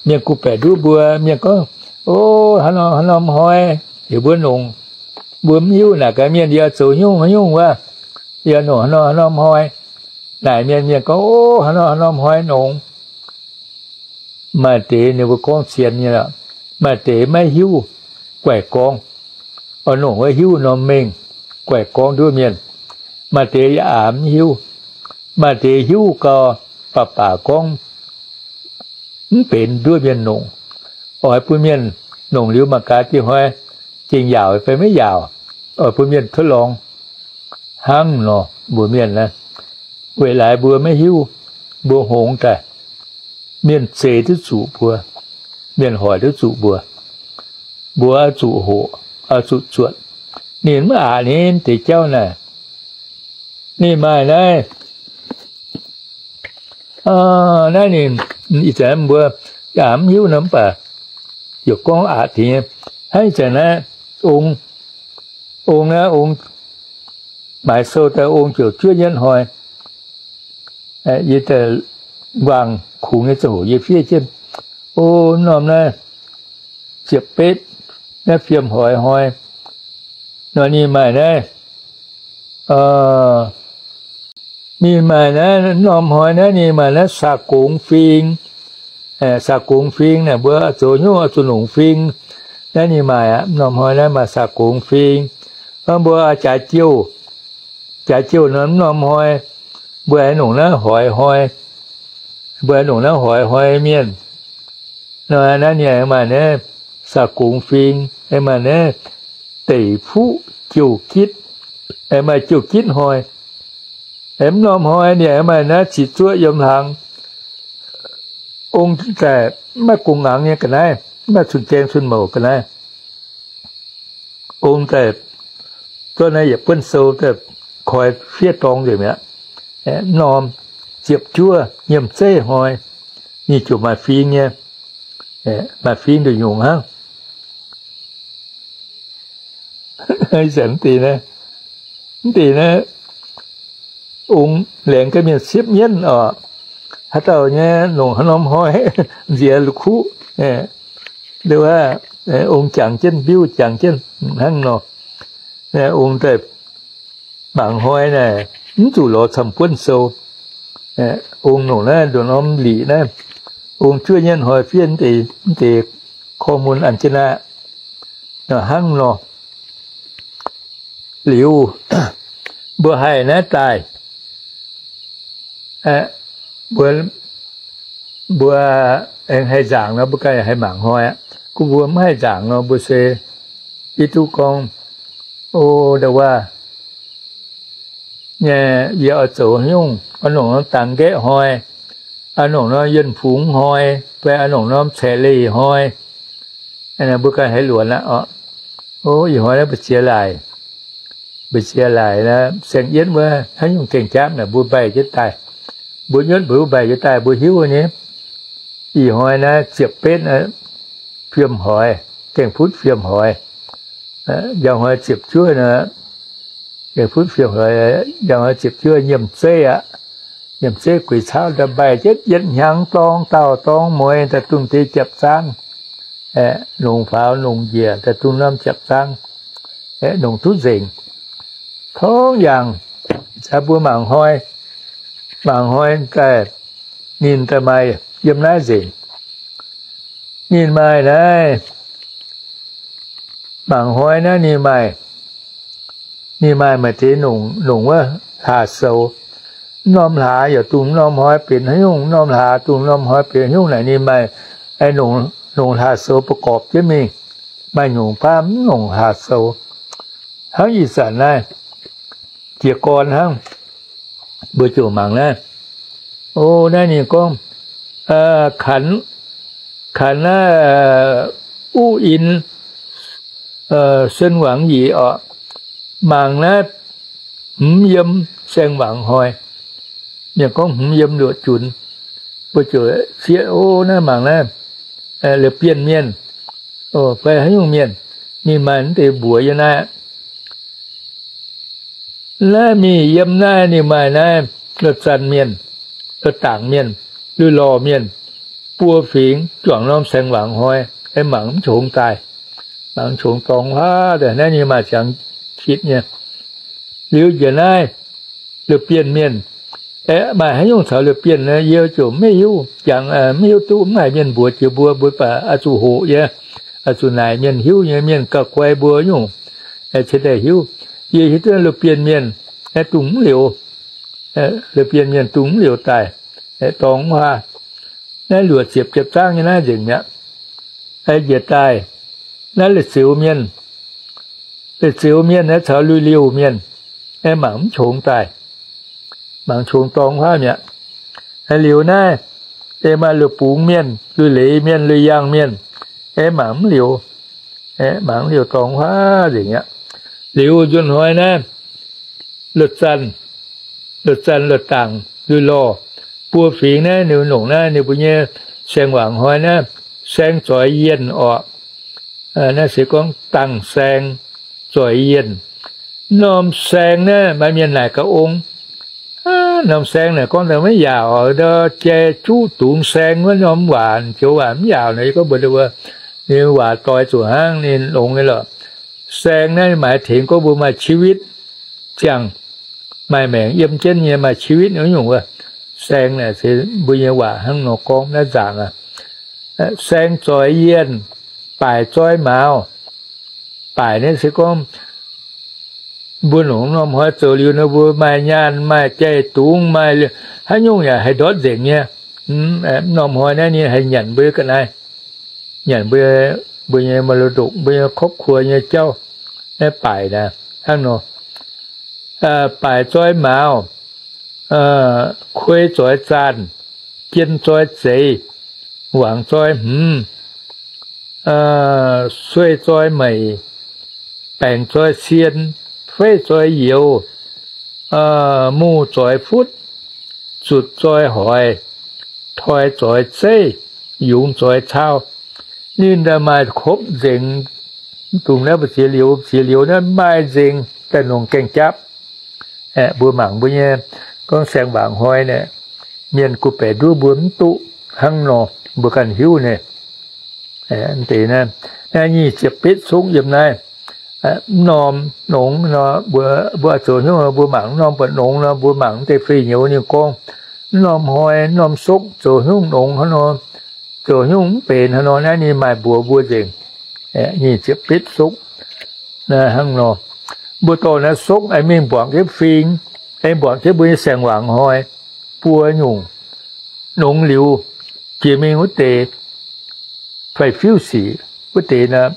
Mienh gu baeqc nduov mbuo, mienh gorngv, o, haaix norm hnoi, heuc mbuo nongc, mbuo mv hiuv naaic gaax mienh yie zoux nyungc haaix nyungc wuov, yie nongc haaix norm hnoi. Naaic mienh, mienh gorngv, o, haaix norm haaix norm hnoi nongc. Maaih deix ninh mbuo gorngv zien nyei lorqc. Maaih deix maiv hiuv, guaih gorngv. Oix nongc wuov hiuv norm mengh, guaih gorngv nduov mienh. Maaih deix yaac mv hiuv. Maaih deix hiuv gau, baac baac gorngv mv benx nduov mienh nongc. Oix bun mienh nongc liuz mangc gaax dieh hnoi gengh yaauc fai maiv yaauc. Oix bun mienh tov lorngx hnangv nor mbuox mienh naaiv. Weic laaix mbuo maiv hiuv, mbuo hngongx daaih, mienh zeix duqv zuqc mbuo, mienh hoic duqv zuqc mbuo, mbuo oix zuqc hoqc, oix zuqc zuotc. Ninh mv aqc ninh deix jauv naaic. Ninh maaih naaiv, naaiv ninh, ih zanc mbuo yaac mv hiuv nor mv baac ziouc gorngv aqc dingc nyei. Hnangv ih zanc naaiv, ong, ong naaiv ong, maaiz sou daaih ong ziouc juov nyetv hnoi, yie daaih wangc kungx nyei ziangh hoc yie fiev jienv, o, norm naaiv ziepc betv, naaiv fiem hoix hnoi nor ninh maaih naaiv, ninh maaih naaiv norm hnoi naaiv ninh maaih naaiv saa-gongx fing. Saa-gongx fing naaic mbuo zoux hnyouv zuqc nongc fing. Naaiv ninh maaih aqv, norm hnoi naaiv maaih saa-gongx fing. Mbuo jaaix jouh, jaaix jouh nor norm hnoi mbuo aengx nongc naaiv hoix hnoi. Mbuo aengx nongc naaiv hoix hnoi mienh. Nor naaiv ninh aengx maaih naaiv saa-gongx fing, aengx maaih naaiv deic fuqv jouh gitv, aengx maaih jouh gitv hnoi. Aengx mv norm hnoi ninh aengx maaih naaiv ziqc zuoqv yiem hlang. Ong daaih maiv maaih gu'nguaaz nyei ga'naaiv, maiv maaih cun-gaeng cun-mouc ga'naaiv. Ong daaih zorqv naaiv yietc buonv sou daaih koi fiev dorng nzengc mi'aqv. Norm ziepc juov nyiemc zeiv hnoi, ninh ziouc maaih fing nyei, maaih fing nduqc nyungc hnangv. Mv deix naaiv, ong laengz gaax mienh siepv mienv oc. Haaix dauh nyei longc haaix norm hnoi nziex la'kuqv, ong jangx jienv mbiuv jangx jienv hnangv nor. Ong daaih mangc hnoi naaic mv zuqc lorz camv-buonv sou. Ong longc naaiv nduqc norm liqc naaiv, ong juov nyei hnoi fiev mv deix korv mun an jienv aqv. Hnangv nor, liuz mbuo haih naaiv daaih, mbuo, mbuo aengx haih nzaangc nor, mbuo ganh haih mangc hnoi aqv. Gunv mbuo mv haih nzaangc nor, mbuo se hiuv duqv gorngv, o, ndau wuov nyei yie oix zoux nyungc, oix longc norm dangx nqaeqv hnoi, oix longc norm yuonh fungx hnoi, fai oix longc norm caeqv leih hnoi, mbuo ganh haih luonx aqv oc. O, ih hnoi naaiv mbu'ziex laaic, mbu'ziex laaic saeng-yietv wuov haaix nyungc gaeng-jaapv naaic mbuo mbaih jienv daaih, mbuo nyuotv mbuo mbaih jienv daaih mbuo hiuv nyei. Ih hnoi naaiv ziepc betv, fiem hoic, gaengh futv fiem hoic. Njang hnoi ziepc juov, gaengh futv fiem hoic, njang hnoi ziepc juov nyiemc zeiv aqv. Nyiemc zeiv gueix caauv daaih mbaih jienv yietc hnyangx dorng dauh dorng mueiz daaih dungh deix japv zaangv, longc faaux longc njiec daaih dungh norm japv zaangv, longc duqv nzengc. Tongv yaangh, mbuo mangc hnoi, mangc hnoi daaih, ninh daaih maaih yiem naaiv nzengc. Ninh maaih naaiv, mangc hnoi naaiv ninh maaih, ninh maaih maaih deix longc wuov hlaax-soux. Mv norm hlaax yaac dungh mv norm hnoi benx haaix nyungc, mv norm hlaax dungh mv norm hnoi benx haaix nyungc naaic ninh maaih longc hlaax-soux ประกอบ jienv mingh. Maaih nyungc baav mv longc hlaax-soux. Hnangv ih zanc naaiv, jiez gorn hnangv, mbuo ziouc mangc naaiv. O, naaiv ninh gorngv, kanx, kanx naaiv uv in, sen wangx yic oc. Mangc naaiv hmz yiem saeng wangx hnoi. Mienh gorngv hmz yiem luoqc junx, mbuo ziouc sieqv, o, naaiv mangc naaiv, la'bienh mienh, fai haaix nyungc mienh, ninh maaih mv deix mbuox yiem naaiv. Naaiv mingh yiem naaiv ninh maaih naaiv, la'zanc mienh, la'dangc mienh, lui-lorh mienh, buo fingx juangc norm saeng wangx hnoi, aengx mangc mv qongx daaih, mangc mv qongx dorngx huaav daaih. Naaiv ninh maaih ziangx kitv nyei. Liuz njiec naaiv, la'bienh mienh, aeqv, maaih haaix nyungc caux la'bienh, yie ziouc maiv hiuv, jangx maiv hiuv duqv. Mv haiz mienh mbuox jiex mbuo, mbuo baac oix zuqc hoqc nyei, oix zuqc naaic mienh hiuv nyei. Mienh gauh guai mbuo nyungc, cingx daaih hiuv. Yie hiuv duqv la'bienh mienh, aeqv, dungh mv liuz, la'bienh mienh dungh mv liuz daaih, dorngx huaav. Naaiv luoqc ziepc jiepc zaangv nyei naaiv nzengc mi'aqv. Aengx njiec daaih, naaiv la'zioux mienh, la'zioux mienh aeqv, caux lui-liuh mienh, aengx mangc mv qongx daaih, mangc qongx dorngx huaav mi'aqv. Liuz naaiv, aengx maaih lui-bungx mienh, lui-leiz mienh, lui-yangh mienh, aengx mangc mv liuz, mangc mv liuz dorngx huaav nzengc mi'aqv. Liuz nzuonx hnoi naaiv, la'zanc, la'zanc la'dangc lui-lorh, buo fingx naaiv ninh longc naaiv ninh mbuo nyei saeng wangc hnoi naaiv, saeng zoix yienh orqc. Naaiv se gorngv dangh saeng zoix yienh. Norm saeng naaiv maaih mienh naaic gaax ong, norm saeng naaic gorngv daaih maiv yaauc, jai juqv dungz saeng wuov norm waac, joux waac mv yaauc naaic, yie gorngv mbuox ninh mbuo, ninh waac doix zuqc hnangv ninh longx nyei lorqc. Saeng naaiv maaih tengx gorngv mbuo maaih ชีวิต ziangh, maaih maengc yiem jienv nyei maaih ชีวิต nyungc wuov. Saeng naaic se mbuo nyei waac hnangv nor gorngv naaiv nzaangc aqv. Saeng zoix yienh, baaic zoi mauz. Baaic naaiv se gorngv mbuo longc norm hnoi zoux liuz nor mbuo maaih nyaanh, maaih jai dungz, maaih haaix nyungc yaac haih ndortv nzengc nyei. Mv norm hnoi naaiv ninh haih nyanc mbuo ga'naaiv, nyanc mbuo, mbuo nyei มรดก, mbuo nyei ครอบครัว nyei jauv. Naaiv baaic naaiv hnangv nor. Baaic zoi mauz, kuei zoix zaanh, jien zoi zeiz, wangc zoi hmz, suei zoi meic, baengc zoi cien, feiv zoi youz, muh zoi futv, zutc zoi hoix, toi zoi zeiv, yungz zoi cau. Ninh daaih maaih kopv nzengc. Mv dungx naaiv mbu'ziex liuz, ziex liuz naaiv maaih nzengc daaih nongc gaeng-japv. Aeqv, mbuo mangc mbuo nyei gorngv saeng-waangc hnoi naaic, mienh guh baeqc nduov mbuo mv duqv hnangv nor, mbuo ganh hiuv nyei. Deix naaiv, naaiv nyic ziepc betv sukv yiem naaiv. Mv norm nongx nor, mbuo, mbuo zoux hnyouv mbuo mangc mv norm buatc nongx nor, mbuo mangc mv deix fih nyouz ninh gorngv, mv norm hnoi, mv norm sukv zoux hnyouv nongx hnangv nor, zoux hnyouv mv benx hnangv nor, naaiv ninh maaih mbuox mbuo nzengc. Nyic ziepc betv sukv naaiv hnangv nor. Mbuo dorh naaiv sukv aengx mingh mbuangz jienv fing, aengx mbuangz jienv mbuo nyei saeng-waangc hnoi, buo nyungc nongx liuz jiex mingh wuov deix fai fiuv sic wuov deix nor,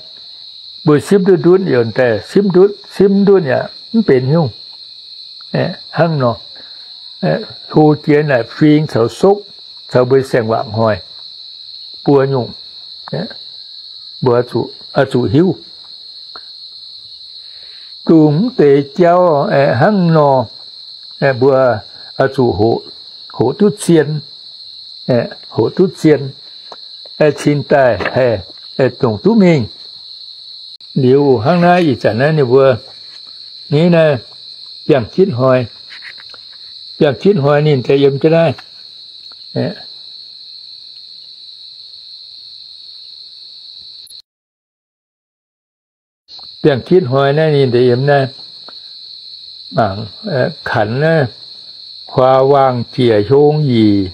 mbuo simv duqv ndutv yaac daaih simv ndutv, simv ndutv yaac mv benx hnyouv. Hnangv nor, hlo jiex naaic fing caux sukv caux mbuo saeng-waangc hnoi buo nyungc, mbuo zuqc hiuv. Dongh mv deix jauv hnangv nor, mbuo zuqc hoqc duqv zien, hoqc duqv zien, cingx daaih haih dongc duqv mingh. Liuz hnangv naaiv ih zanc naaiv ninh mbuo, ni naaiv biangh jitv hnoi, biangh jitv hnoi ninh deix yiem jienv naaiv. Biangh jitv hnoi naaiv ninh deix yiem naaiv, mangc, kanx naaiv, huaa waangh jiec hiong yic.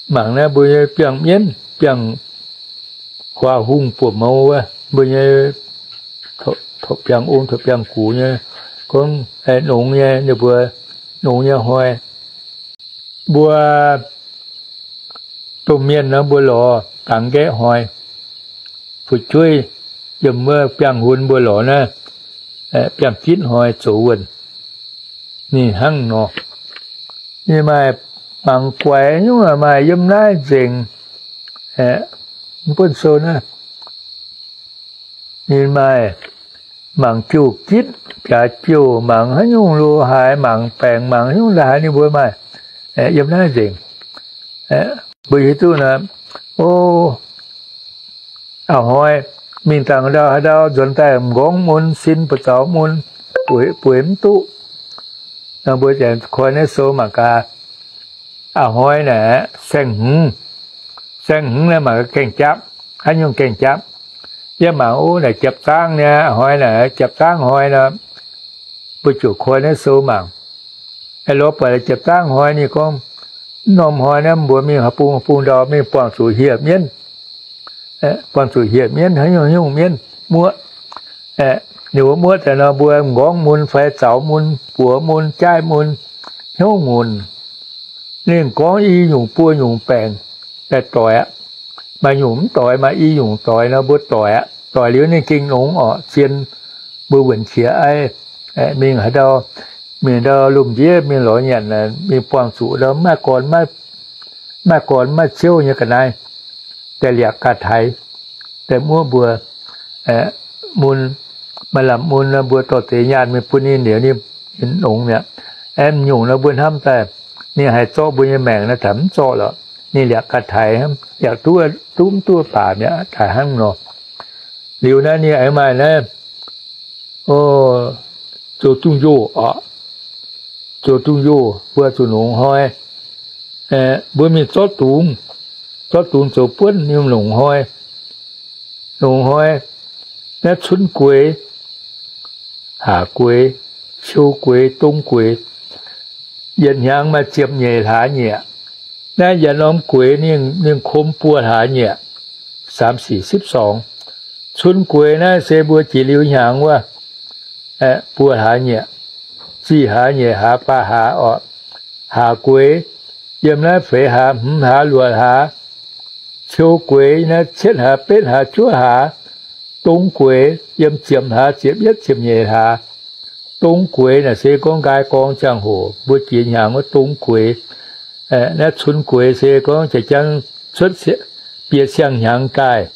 Mangc naaiv mbuo nyei biangh mienv, biangh huaa hungh buoz mouz wuov, mbuo nyei biangh ong, biangh gux nyei, gorngv nongx nyei, ninh mbuo nongx nyei hnoi. Mbuo domh mienh nor mbuo lorz dangx nqaeqv hnoi, fu'jueiv yiem wuov biangh hunn mbuo lorz naaiv biangh jitv hnoi zoux wuonh. Ninh hnangv nor, ninh maaih mangc guaix nyungc maaih yiem naaiv nzengc, mv buonv sou naaiv. Ninh maaih mangc jouh gitv, biaax jouh, mangc haaix nyungc lo haaix, mangc baengc, mangc haaix nyungc lo haaix ninh mbuo maaih yiem naaiv nzengc. Mbuo hiuv duqv nor, o, a'hnoi mingh dangh ndau haaix ndau nzuonx daaih m'nqorngv mun, sin buoz zaux mun, bueix mv duqv. Nor mbuo koi naaiv sou mangc gaax. A'hnoi naaic saeng-hmz, saeng-hmz naaiv mangc gaeng-japv, haaix nyungc gaeng-japv. Yie mangc o naaic japv zaangv nyei, a'hnoi naaic japv zaangv hnoi nor, mbuo ziouc koi naaiv sou mangc. Aengx lorz buatc japv zaangv hnoi ninh gorngv, mv norm hnoi naaiv mbuo mingh haaix bung haaix bung ndau mingh buangh zuqc hieh mienv, buangh zuqc hieh mienv, haaix nyungc nyungc mienv muoqv. Ninh mbuo muoqv daaih nor mbuo m'nqorngv mun fai zaux mun, buoz mun, jaaiv mun, hnyouv ngunc. Ninh gorngv i nyungc buo nyungc baengc daaih doic aqv. Maaih nyungc mv doic, maaih i nyungc doic nor mbuo doic aqv. Doic liuz ninh gengh nongx orqc, zien mbuo wuonc qiex aiv. Mingh haaix ndau, mingh ndau lomh ndiev mingh lorz nyanc, mingh buangh zuqc ndau mv maaih gorn, mv maaih gorn mv maaih ciouv nyei ga'naaiv, daaih liaqc ga'taiv, daaih muoqv mbuo mun, maaih lamh mun nor mbuo dorh deix nyaanh mingh bun ninh liuz ninh nongx mi'aqv. Aeqv, nyungc nor mbuo hnamv daaih ninh haih zorqv mbuo nyei maengc nor taux mv zorqv lorqc. Ninh liaqc ga'taiv hnamv, liaqc duqv, duqv mv duqv baac mi'aqv, daaih hnangv nor. Liuz naaiv ninh aengx maaih naaiv, o, zoux dungz njoh orqc. Zoux dungz njoh mbuo zuqc nongx hnoi. Mbuo mingh zorqv dungz, zorqv dungz zoux buonv ninh longc hnoi. Longc hnoi, naaiv cunv gueix, haac gueix, ciou gueix, dong gueix. Yietc hnyangx maaih ziepc nyeic hlaax nyieqc. Naaiv yietc norm gueix ninh, ninh kom buo hlaax nyieqc, สาม สี่ สิบสอง. Cun gueix naaiv se mbuo jiex liuz hnyangx wuov, buo hlaax nyieqc, ziqc hlaax nyeic hlaax baac hlaax orqc. Haac gueix yiem naaiv feix hlaax, hmz hlaax, luoqc hlaax. Ciou gueix naaiv cietv hlaax, betv hlaax, juov hlaax. Dong gueix yiem ziepc hlaax, ziepc yietv, ziepc nyeic hlaax. Dong gueix naaic se gorngv nqaai gorngv ziangh hoc mbuo jiex hnyangx wuov dong gueix. Naaiv cun gueix se gorngv jiex jangv cuotv, bieqc siang-hnyangx daaih,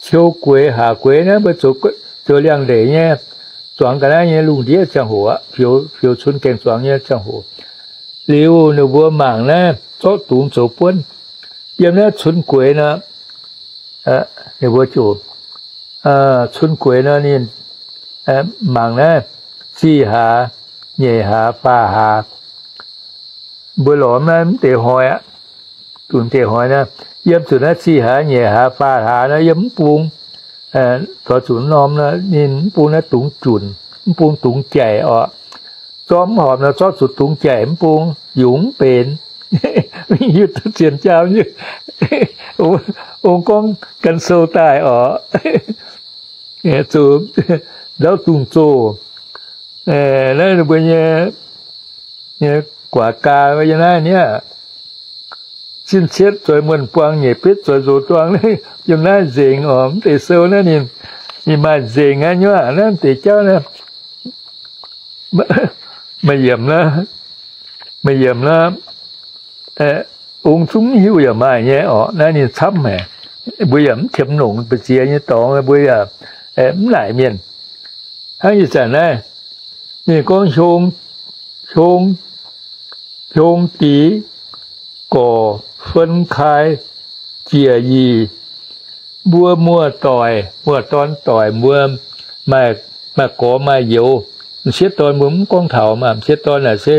siou gueix haac gueix naaiv mbuo zoux liangx-ndeic nyei, zuangx ga'naaiv nyei lungh ndiev ziangh hoc aqv, fioux cun gaeng-zuangx nyei ziangh hoc. Liuz ninh mbuo mangc naaiv zorqv dungz zoux buonv. Yiem naaiv cun gueix nor, ninh mbuo ziouc cun gueix nor ninh mangc naaiv zih hlaax, nyeic hlaax, faah hlaax. Mbuo lorz naaiv mv deix hnoi aqv, dunc deix hnoi naaiv, yiem zuqc naaiv zih hlaax, nyeic hlaax, faah hlaax nor yiem mv bung, zorqv zuqc norm nor ninh mv bung naaiv dungz junc, mv bung dungz jaic orqc. Zorqv mv horpc nor zorqv zuqc dungz jaic mv bung yungz mv benx. Mingh hiuv duqv zien jaa nyei, ong gorngv gan sou daaih orqc, zuqc ndauv dungz zoh. Naaiv ninh mbuo nyei guaax gaa yiem naaiv niaa, zinh cietv zoih muonh buang, nyeic betv zoih nzox duang, yiem naaiv nzengc orqc. Mv deix sou naaiv ninh, ninh maaih nzengc aqv nyuoqc naaiv deix jauv naaiv. Maaih yiemc naaiv, maaih yiemc naaiv, ong zungv mv hiuv yaac maaih nyei orqc. Naaiv ninh camv haic, mbuo yaac mv qiemx longc mbu'ziex nyei dorngx, mbuo yaac mv naaic mienh. Hnangv ih zanc naaiv, ninh gorngv hiong, hiong, hiong dix, gorc fen kai, ziec yih, mbuo muoz-doic, muoz-dorn doic mbuo maaih, maaih gorx maaih youz. M'sieqv dorn mbuo mv gorngv taux maah, m'sieqv dorn naaic se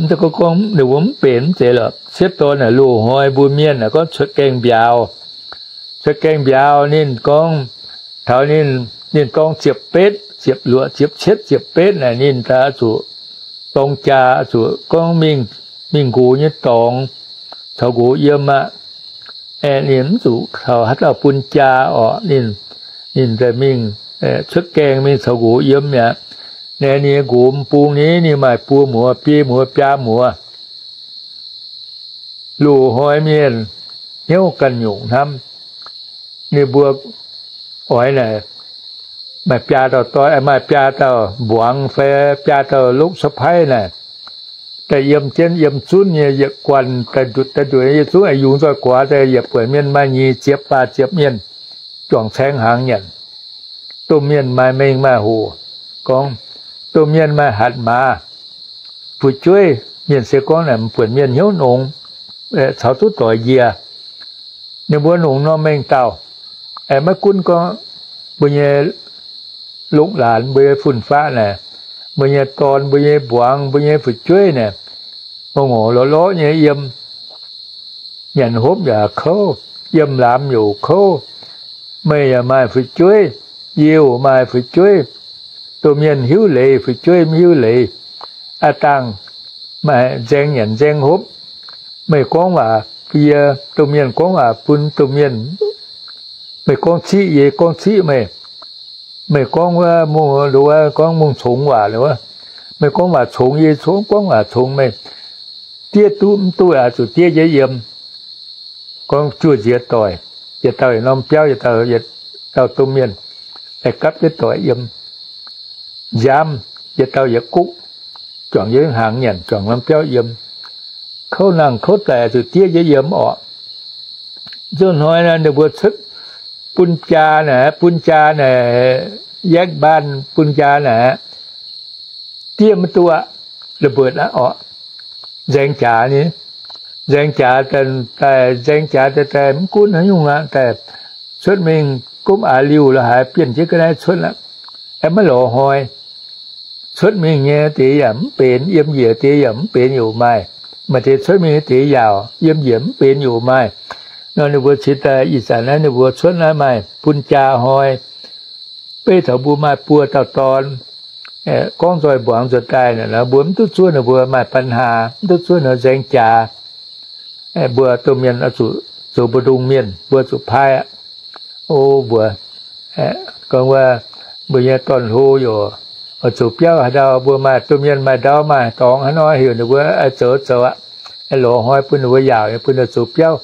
mv gorngv, gorngv ninh mbuo mv benx mv zeiz lorqc. M'sieqv dorn naaic loz-hnoi mbuo mienh naaic gorngv cuotv gaengh mbiauz. Cuotv gaengh mbiauz ninh gorngv taux ninh, ninh dorng ziepc betv, ziepc luoqc, ziepc cietv, ziepc betv naaic ninh daaih zuqc dorng jaa, zuqc gorngv mingh, mingh nqox nyei dorngx caux nqox yiem aqv. Ninh mv zuqc taux haaix dauh bun jaa orqc. Ninh, ninh daaih mingh cuotv gaengh mingh caux nqox yiem mi'aqv. Naaiv ninh nyei nqox m'bung ni, ninh maaih buo muoz, biei muoz, biaa muoz. Loz-hnoi mienh hnyouv ganh nyungc hnamv. Ninh mbuo oix naaic maaih biaa dauh dorn, maaih biaa dauh mbuangz fai biaa dauh lokv สะใภ้ naaic, daaih yiem jienv yiem zunv nyei yietc guanh daaih nduqc daaih nduqc, yie zungv yungz nzoih guaax daaih yietc buonc mienh maaih nyic ziepc faah ziepc mienh, juangc caeng hnaangx nyanc. Domh mienh maaih mengh maaih hoc, gorngv domh mienh maaih hatc maaz, fu'jueiv. Mienh se gorngv naaic buonc mienh hnyouv nongx, caux duqv doic njiec. Ninh mbuo nongx norm mengh dauh, maiv gunv gorngv mbuo nyei longx laanz, mbuo nyei fun-faqv naaic, mbuo nyei dorn, mbuo nyei mbuangz, mbuo nyei fu'jueiv naaic, ngorc ngorc lorqc lorqc nyei yiem, nyanc hopv yaac kouv, yiem laamz youc kouv. Meih yaac maaih fu'jueiv, yie maaih fu'jueiv. Domh mienh hiuv leiz, fu'jueiv mv hiuv leiz. Aa dangh maaih nzaeng nyanc nzaeng hopv. Meih gorngv waac, yie, domh mienh gorngv waac bun domh mienh. Meih gorngv ciqv, yie gorngv ciqv meih. Meih gorngv wuov, gorngv mungh congx waac wuov, meih gorngv waac congx, yie gorngv waac congx meih. Diev duqv mv duqv aqv, zuqc diev jienv yiem. Gorngv juoz nziex doic, yietc dauh yietc norm biauv, yietc dauh, yietc dauh domh mienh, daaih gapv jienv doic yiem. Nziaamv yietc dauh yietc guqv, juangc jienv hnaangx nyanc, juangc norm biauv yiem. Kouv nangh kouv daic, zuqc diev jienv yiem orqc. Nzunc hnoi naaiv ninh mbuo cuotv bun jaa naaic, bun jaa naaic, yaeqv mbaanh bun jaa naaic, diev maiv duqv aqv, ระเบิด aqv orqc. Nzaeng jaax ni, nzaeng jaax daaih, nzaeng jaax daaih, daaih mv gunv haaix nyungc aqv, daaih cuotv mingh gomv aax liuh la'haaix bienh jienv ga'naaiv cuotv aqv. Aengx maiv lorz hnoi, cuotv mingh nyei deix yaac mv benx, yiem njiec deix yaac mv benx youc maaih. Maaih deix cuotv mingh nyei deix yaauc, yiem njiec mv benx youc maaih. Nor ninh mbuo cingx daaih ih zanc naaiv ninh mbuo cuotv naaiv maaih bun jaa hnoi. Beiv taux mbuo maaih buo dauh dorn, gorngv nzoih mbuangz nzuonx daaih naaic, mbuo mv duqv zuov ninh mbuo maaih ปัญหา, mv duqv zuov ninh nzaeng jaax. Mbuo domh mienh oix zuqc zoux mbu'ndongx mienh, mbuo zuqc paaiv aqv. O mbuo, gorngv wuov, mbuo nyei dorn-hlo yaac oix zoux biauv haaix ndau, mbuo maaih domh mienh maaih ndau maaih dorngx haaix nor, heuc ninh mbuo zoux zoux aqv. Lorz hnoi bun ninh mbuo yaauc, bun ninh zoux biauv.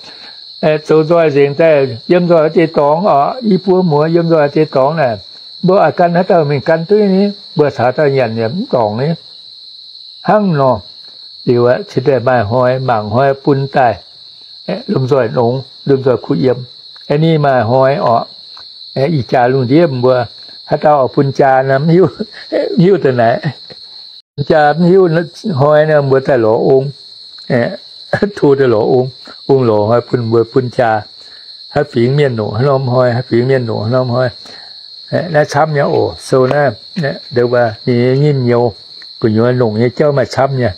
Zoux nzoih nzengc daaih, yiem nzoih deix dorngx orqc, i buo muoz yiem nzoih deix dorngx naaic, mbuo oix gan haaix dauh mingh gan duqv ni, mbuo caux dauh nyanc yaac mv dorngc ni. Hnangv nor, liuz cingx daaih maaih hnoi, mangc hnoi bun daaih lomh nzoih nongx. lomh nzoih kuh yiem. Aeqv, ninh maaih hnoi orqc. Ih jaax lungh ndiev mbuo haaix dauh oix bun jaa nor, mv hiuv daaih naaic. Bun jaa mv hiuv, hnoi nor mbuo daaih lorz ong, tov daaih lorz ong. Ong lorz hnoi bun mbuo bun jaa. Haaix fingx mienh longc haaix norm hnoi, haaix fingx mienh longc haaix norm hnoi. Naaiv camv nyei oc, sou naaiv. Ndo wuov ninh nyei nyimv nyouz, gu'nyuoz longc nyei jauv maaih camv nyei.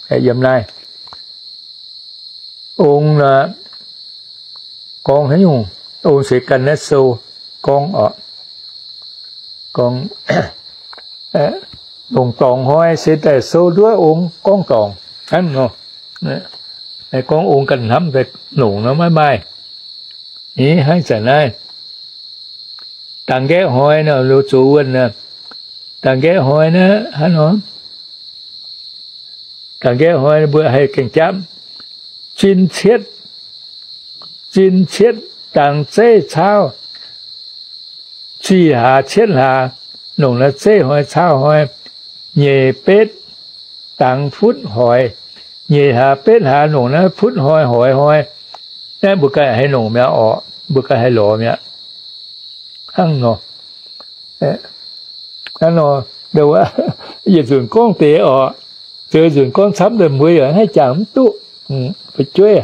Yiem naaiv ong nor, gorngv haaix nyungc, ong se ganh naaiv sou gorngv oc. Gorngv longc dorngc hnoi se daaih sou nduov ong gorngv dorngc hnangv nor. Gorngv ong ganh hnamv daaih longc nor maiv maaih. Ih hnangv zanc naaiv, dangx nqaeqv hnoi nor, loz zoux wuonh, dangx nqaeqv hnoi naaiv hnangv nor, dangx nqaeqv hnoi mbuo haih gaengh jaapv, zin cietv, zin cietv dangx zeiv caauv, zih hlaax cietv hlaax, longc naaiv zeiv hnoi caauv hnoi, nyeic betv dangx futv hoiz, nyeic hlaax betv hlaax longc naaiv futv hnoi hoiz hnoi. Naaiv mbuo ganh haih longc mi'aqv orqc, mbuo ganh haih lorz mi'aqv. Hnangv nor, hnangv nor, yietc nzunc gorngv deix orqc, zoux nzunc gorngv camv deix mbuo yaac haih jangx mv duqv, fu'jueiv.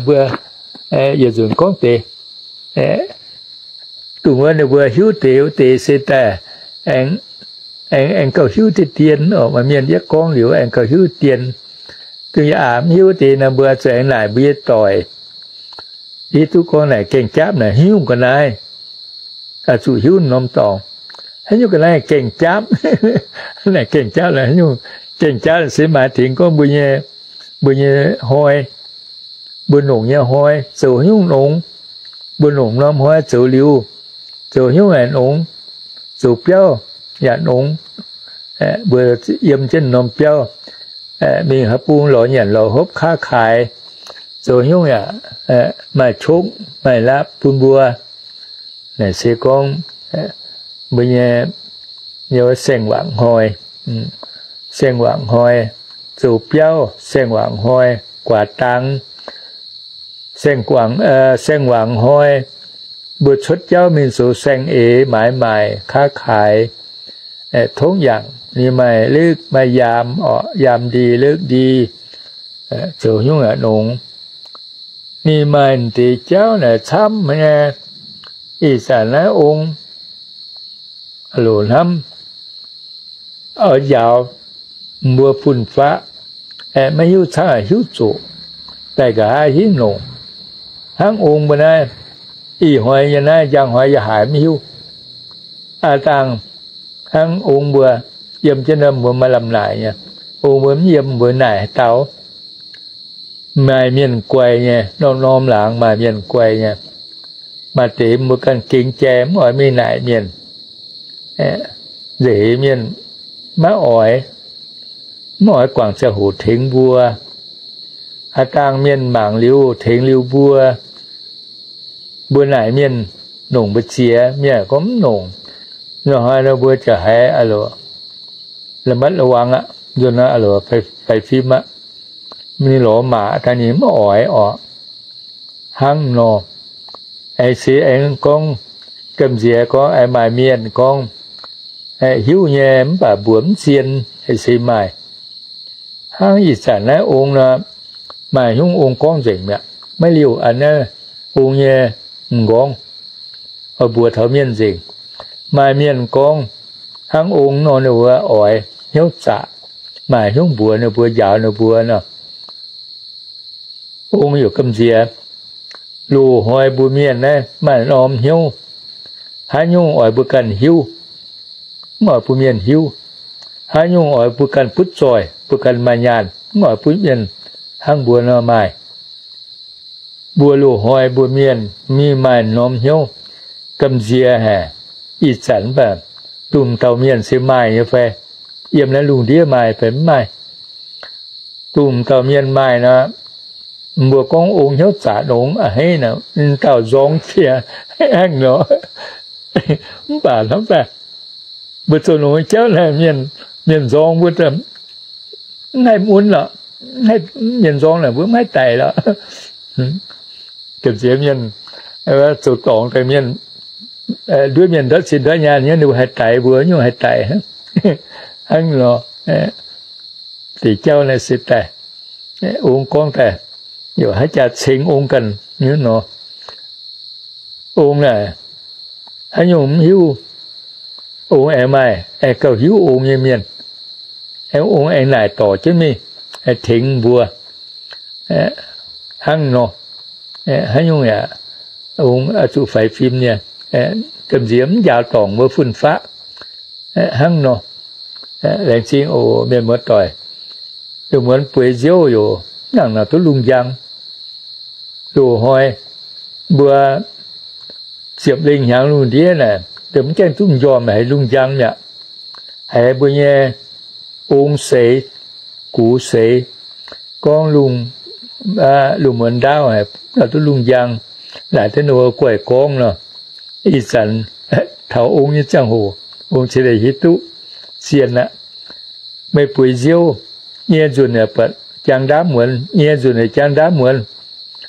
Mbuo yietc nzunc gorngv deix, dongh wuov ninh mbuo hiuv deix wuov deix se daaih aengx, aengx gauh hiuv deix dien orqc. Maaih mienh yietv gorngv liuz aengx gauh hiuv deix dien. Dongh yie aac mv hiuv deix nor, mbuo zuqc aengx naaic mbuo nyei doic, hiuv duqv gorngv naaic gaengh jaapv naaic haaix nyungc ga'naaiv, zuqc hiuv norm dorngx. Haaix nyungc ga'naaiv gaengh jaapv, naaic gaengh jaapv naaic haaix nyungc? Gaengh jaapv se maaih tengx gorngv mbuo nyei, mbuo nyei hnoi, mbuo longc nyei hnoi, zoux haaix nyungc nongx, mbuo longc norm hnoi zoux liuz, zoux haaix nyungc yaac nongx, zoux biauv yaac nongx. Mbuo yiem jienv norm biauv, mingh haaix bung lorz nyanc lorz hopv kaav kaaix, zoux haaix nyungc yaac maaih cokv maaih laapv bun mbuo. Naaic se gorngv mbuo nyei, nyei saeng-wangc hnoi, saeng-wangc hnoi, zoux biauv saeng-wangc hnoi, guaax dang, saeng-wangc hnoi, mbuo cuotv jauv mingh zoux saeng-eix maaiz maaic kaav kaaix, tongv yangc ninh maaih lekv maaih yaam orqc, yaam ndie lekv ndie, zoux haaix nyungc yaac nongx. Ninh maaih deix jauv naaic camv nyei. Ih zanc naaiv ong loc hnamv oix njaaux mbuo fun-faqv, aeqv, maiv hiuv camv hiuv zoqc, daaih nqa'haav hingv longc. Hnangv ong mbuo naaiv, ih hnoi nyei naaiv, njang hnoi yaac haiz maiv hiuv. Aav dangh hnangv ong mbuo yiem jienv nor, mbuo maaih lamh naaic nyei. Ong mbuo mv yiem, mbuo naaic haaix dauh? Maaih mienh guaix nyei, norm-norm laangz maaih mienh guaix nyei. Maaih deix mbuo ganh gengx jai mv oix mingh naaic mienh, nzengc mienh maiv oix, mv oix guangc ziangh hoc tengx mbuo. Haaix dangh mienh mangc liuz tengx liuz mbuo, mbuo naaic mienh longc mbu'ziex, mienh gorngv mv longc. Nor hnoi nor mbuo ziouc haiz la'matv la'wangx aqv. Nzunc nor loc faix fim aqv, ninh lorz maac daaih ninh mv oix orqc. Hnangv nor, aengx se aengx gorngv, gamh nziex gorngv aengx maaih mienh gorngv, hiuv nyei mv baac mbuox mv zien, se maaih. Hnangv ih zanc naaiv ong nor, maaih hnyouv ong gorngv nzengc mi'aqv. Maiv liuz a'naaiv naaiv ong nyei m'nqorngv, oix mbuox taux mienh nzengc. Maaih mienh gorngv hnangv ong nor ninh mbuo oix hnyouv zaqc, maaih hnyouv mbuox ninh mbuo, njaaux ninh mbuo nor. Ong yaac gamh nziex, loz-hnoi mbuo mienh naaiv maaih norm hnyouv, haaix nyungc oix mbuo ganh hiuv, mv oix bun mienh hiuv. Haaix nyungc oix mbuo ganh butv zoih, mbuo ganh maaih nyaanh, mv oix butv mienh hnangv mbuo nor maaih. Mbuo loz-hnoi mbuo mienh mingh maaih norm hnyouv, gamh nziex haic. Ih zanc mv baac domh dauh mienh se maaih nyei fai? Yiem naaiv lungh ndiev maaih fai mv maaih? Domh dauh mienh maaih nor, mbuo gorngv ong hnyouv zaqc nongx a'hneiv nor, dauh nzorng jiex hnangv nor. Mv baac hnamv daaih, mbuo zoux longx jauv naaic, mienh nzorng mbuo mv haih mun lorqc, mienh nzorng naaic mbuo mv haih daic lorqc. Gamh nziex mienh, zoux dorngx daaih mienh, nduov mienh ndortv zinh ndortv nyaanh nyei, ninh mbuo haih daix mbuo, nyungc haih daix. Hnangv nor, deix jauv naaiv se daaih, ong gorngv daaih, yaac haaix jaax ceng ong ganh nyei nor. Ong naaic, haaix nyungc mv hiuv, ong aengx maaih, aengx gauh hiuv ong nyei mienh. Aengx ong aengx naaic dorc jienv mingh, aengx tengx mbuo. Hnangv nor, haaix nyungc yaac, ong oix zuqc faix fim nyei, gamh nziex mv njaaux dorngc wuov fun-faqv. Hnangv nor, laengz zingh oc mienh muoz-doic. Yie muonz bueix nziouv yaac nangc naaic duqv lungh njang. Loz-hnoi mbuo ziepc lengh hnyangx lungh ndiev naaic, mv gaengh duqv m'njormh haiz lungh njang mi'aqv. Haiz mbuo nyei ong seix, gux seix, gorngv lungh, lungh muonz ndaauv haic, duqv lungh njang, laaic deix ninh mbuo guaix gorngv nor. Ih zanc taux ong nyei ziangh hoc, ong cingx daaih hiuv duqv zien aqv. Meih bueix nziouv, nyie nzunc yaac buatc jaang ndaamv muonz, nyie nzunc yaac jaang ndaamv muonz,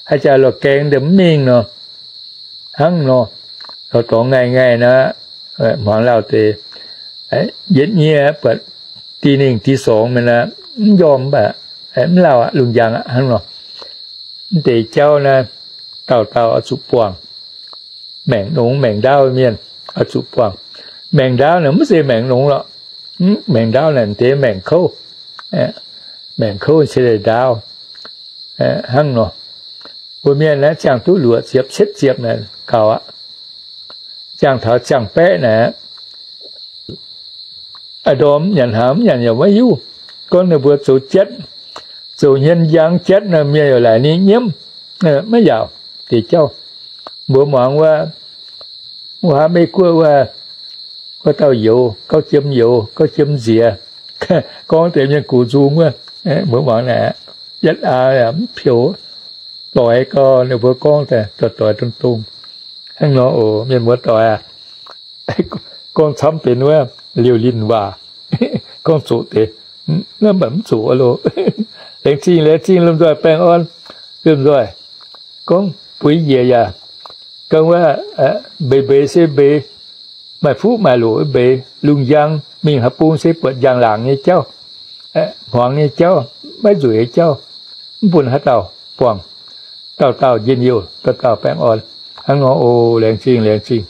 haaix jaax lorz gaeng daaih mv mingh nor. Hnangv nor, lorz dorngx ngaih ngaih nor, hmuangx lauh deix, yietv nyie buatc di ningh di sorngx mienh aqv, mv njormh mv baac mv lauh aqv, lungh njang aqv hnangv nor. Mv deix jauv naaiv, dauh dauh oix zuqc buangh. Maengc nongx maengc ndaauv mienh oix zuqc buangh. Maengc ndaauv naaic mv zeiz maengc nongx lorqc. Maengc ndaauv naaic deix maengc kouv. Maengc kouv cingx daaih ndaauv. Hnangv nor, mbuo mienh naaiv ziangh duqv luoqc ziepc cietv ziepc naaic gaux aqv. Ziangh taux ziangh baeqv naaic, a'ndorm nyanc hnaangx mv nyanc yaac maiv hiuv. Gorngv ninh mbuo zoux jatv, zoux hmien njang jatv nor, mienh yaac laaic ninh nyiemv, maiv yaauc. Deix jauv mbuo muangx wuov, wuov haav Meiv Guoqv wuov, wuov dauh youz, gauv jiem youz, gauv jiem nziex, gorngv deix mienh gux nzung wuov, mbuo muangx naaic, yietv aax mv peux, doix gau, ninh mbuo gorngv daaih doix-doix dong-dong. Hnangv nor oc, mienh muoz-doic aac, gorngv camv benx wuov liouh linh waac, gorngv zoqc deix, mv baac mv zoqc loh. Laengz zingh, laengz zingh lomh nzoih baengh orn, lomh nzoih. Gorngv buix njiec yaac, gorngv wuov, mbeix mbeix se mbeix, maaih fuqv maaih loc mbeix, lungh njang mingh haaix bung se buatc njang-laangc nyei jauv, hmuangx nyei jauv, maiv nzueic nyei jauv, mv bun haaix dauh buangh. Dauh dauh njien-youh, dauh dauh baengh orn. Hnangv nor oc, laengz zingh, laengz zingh.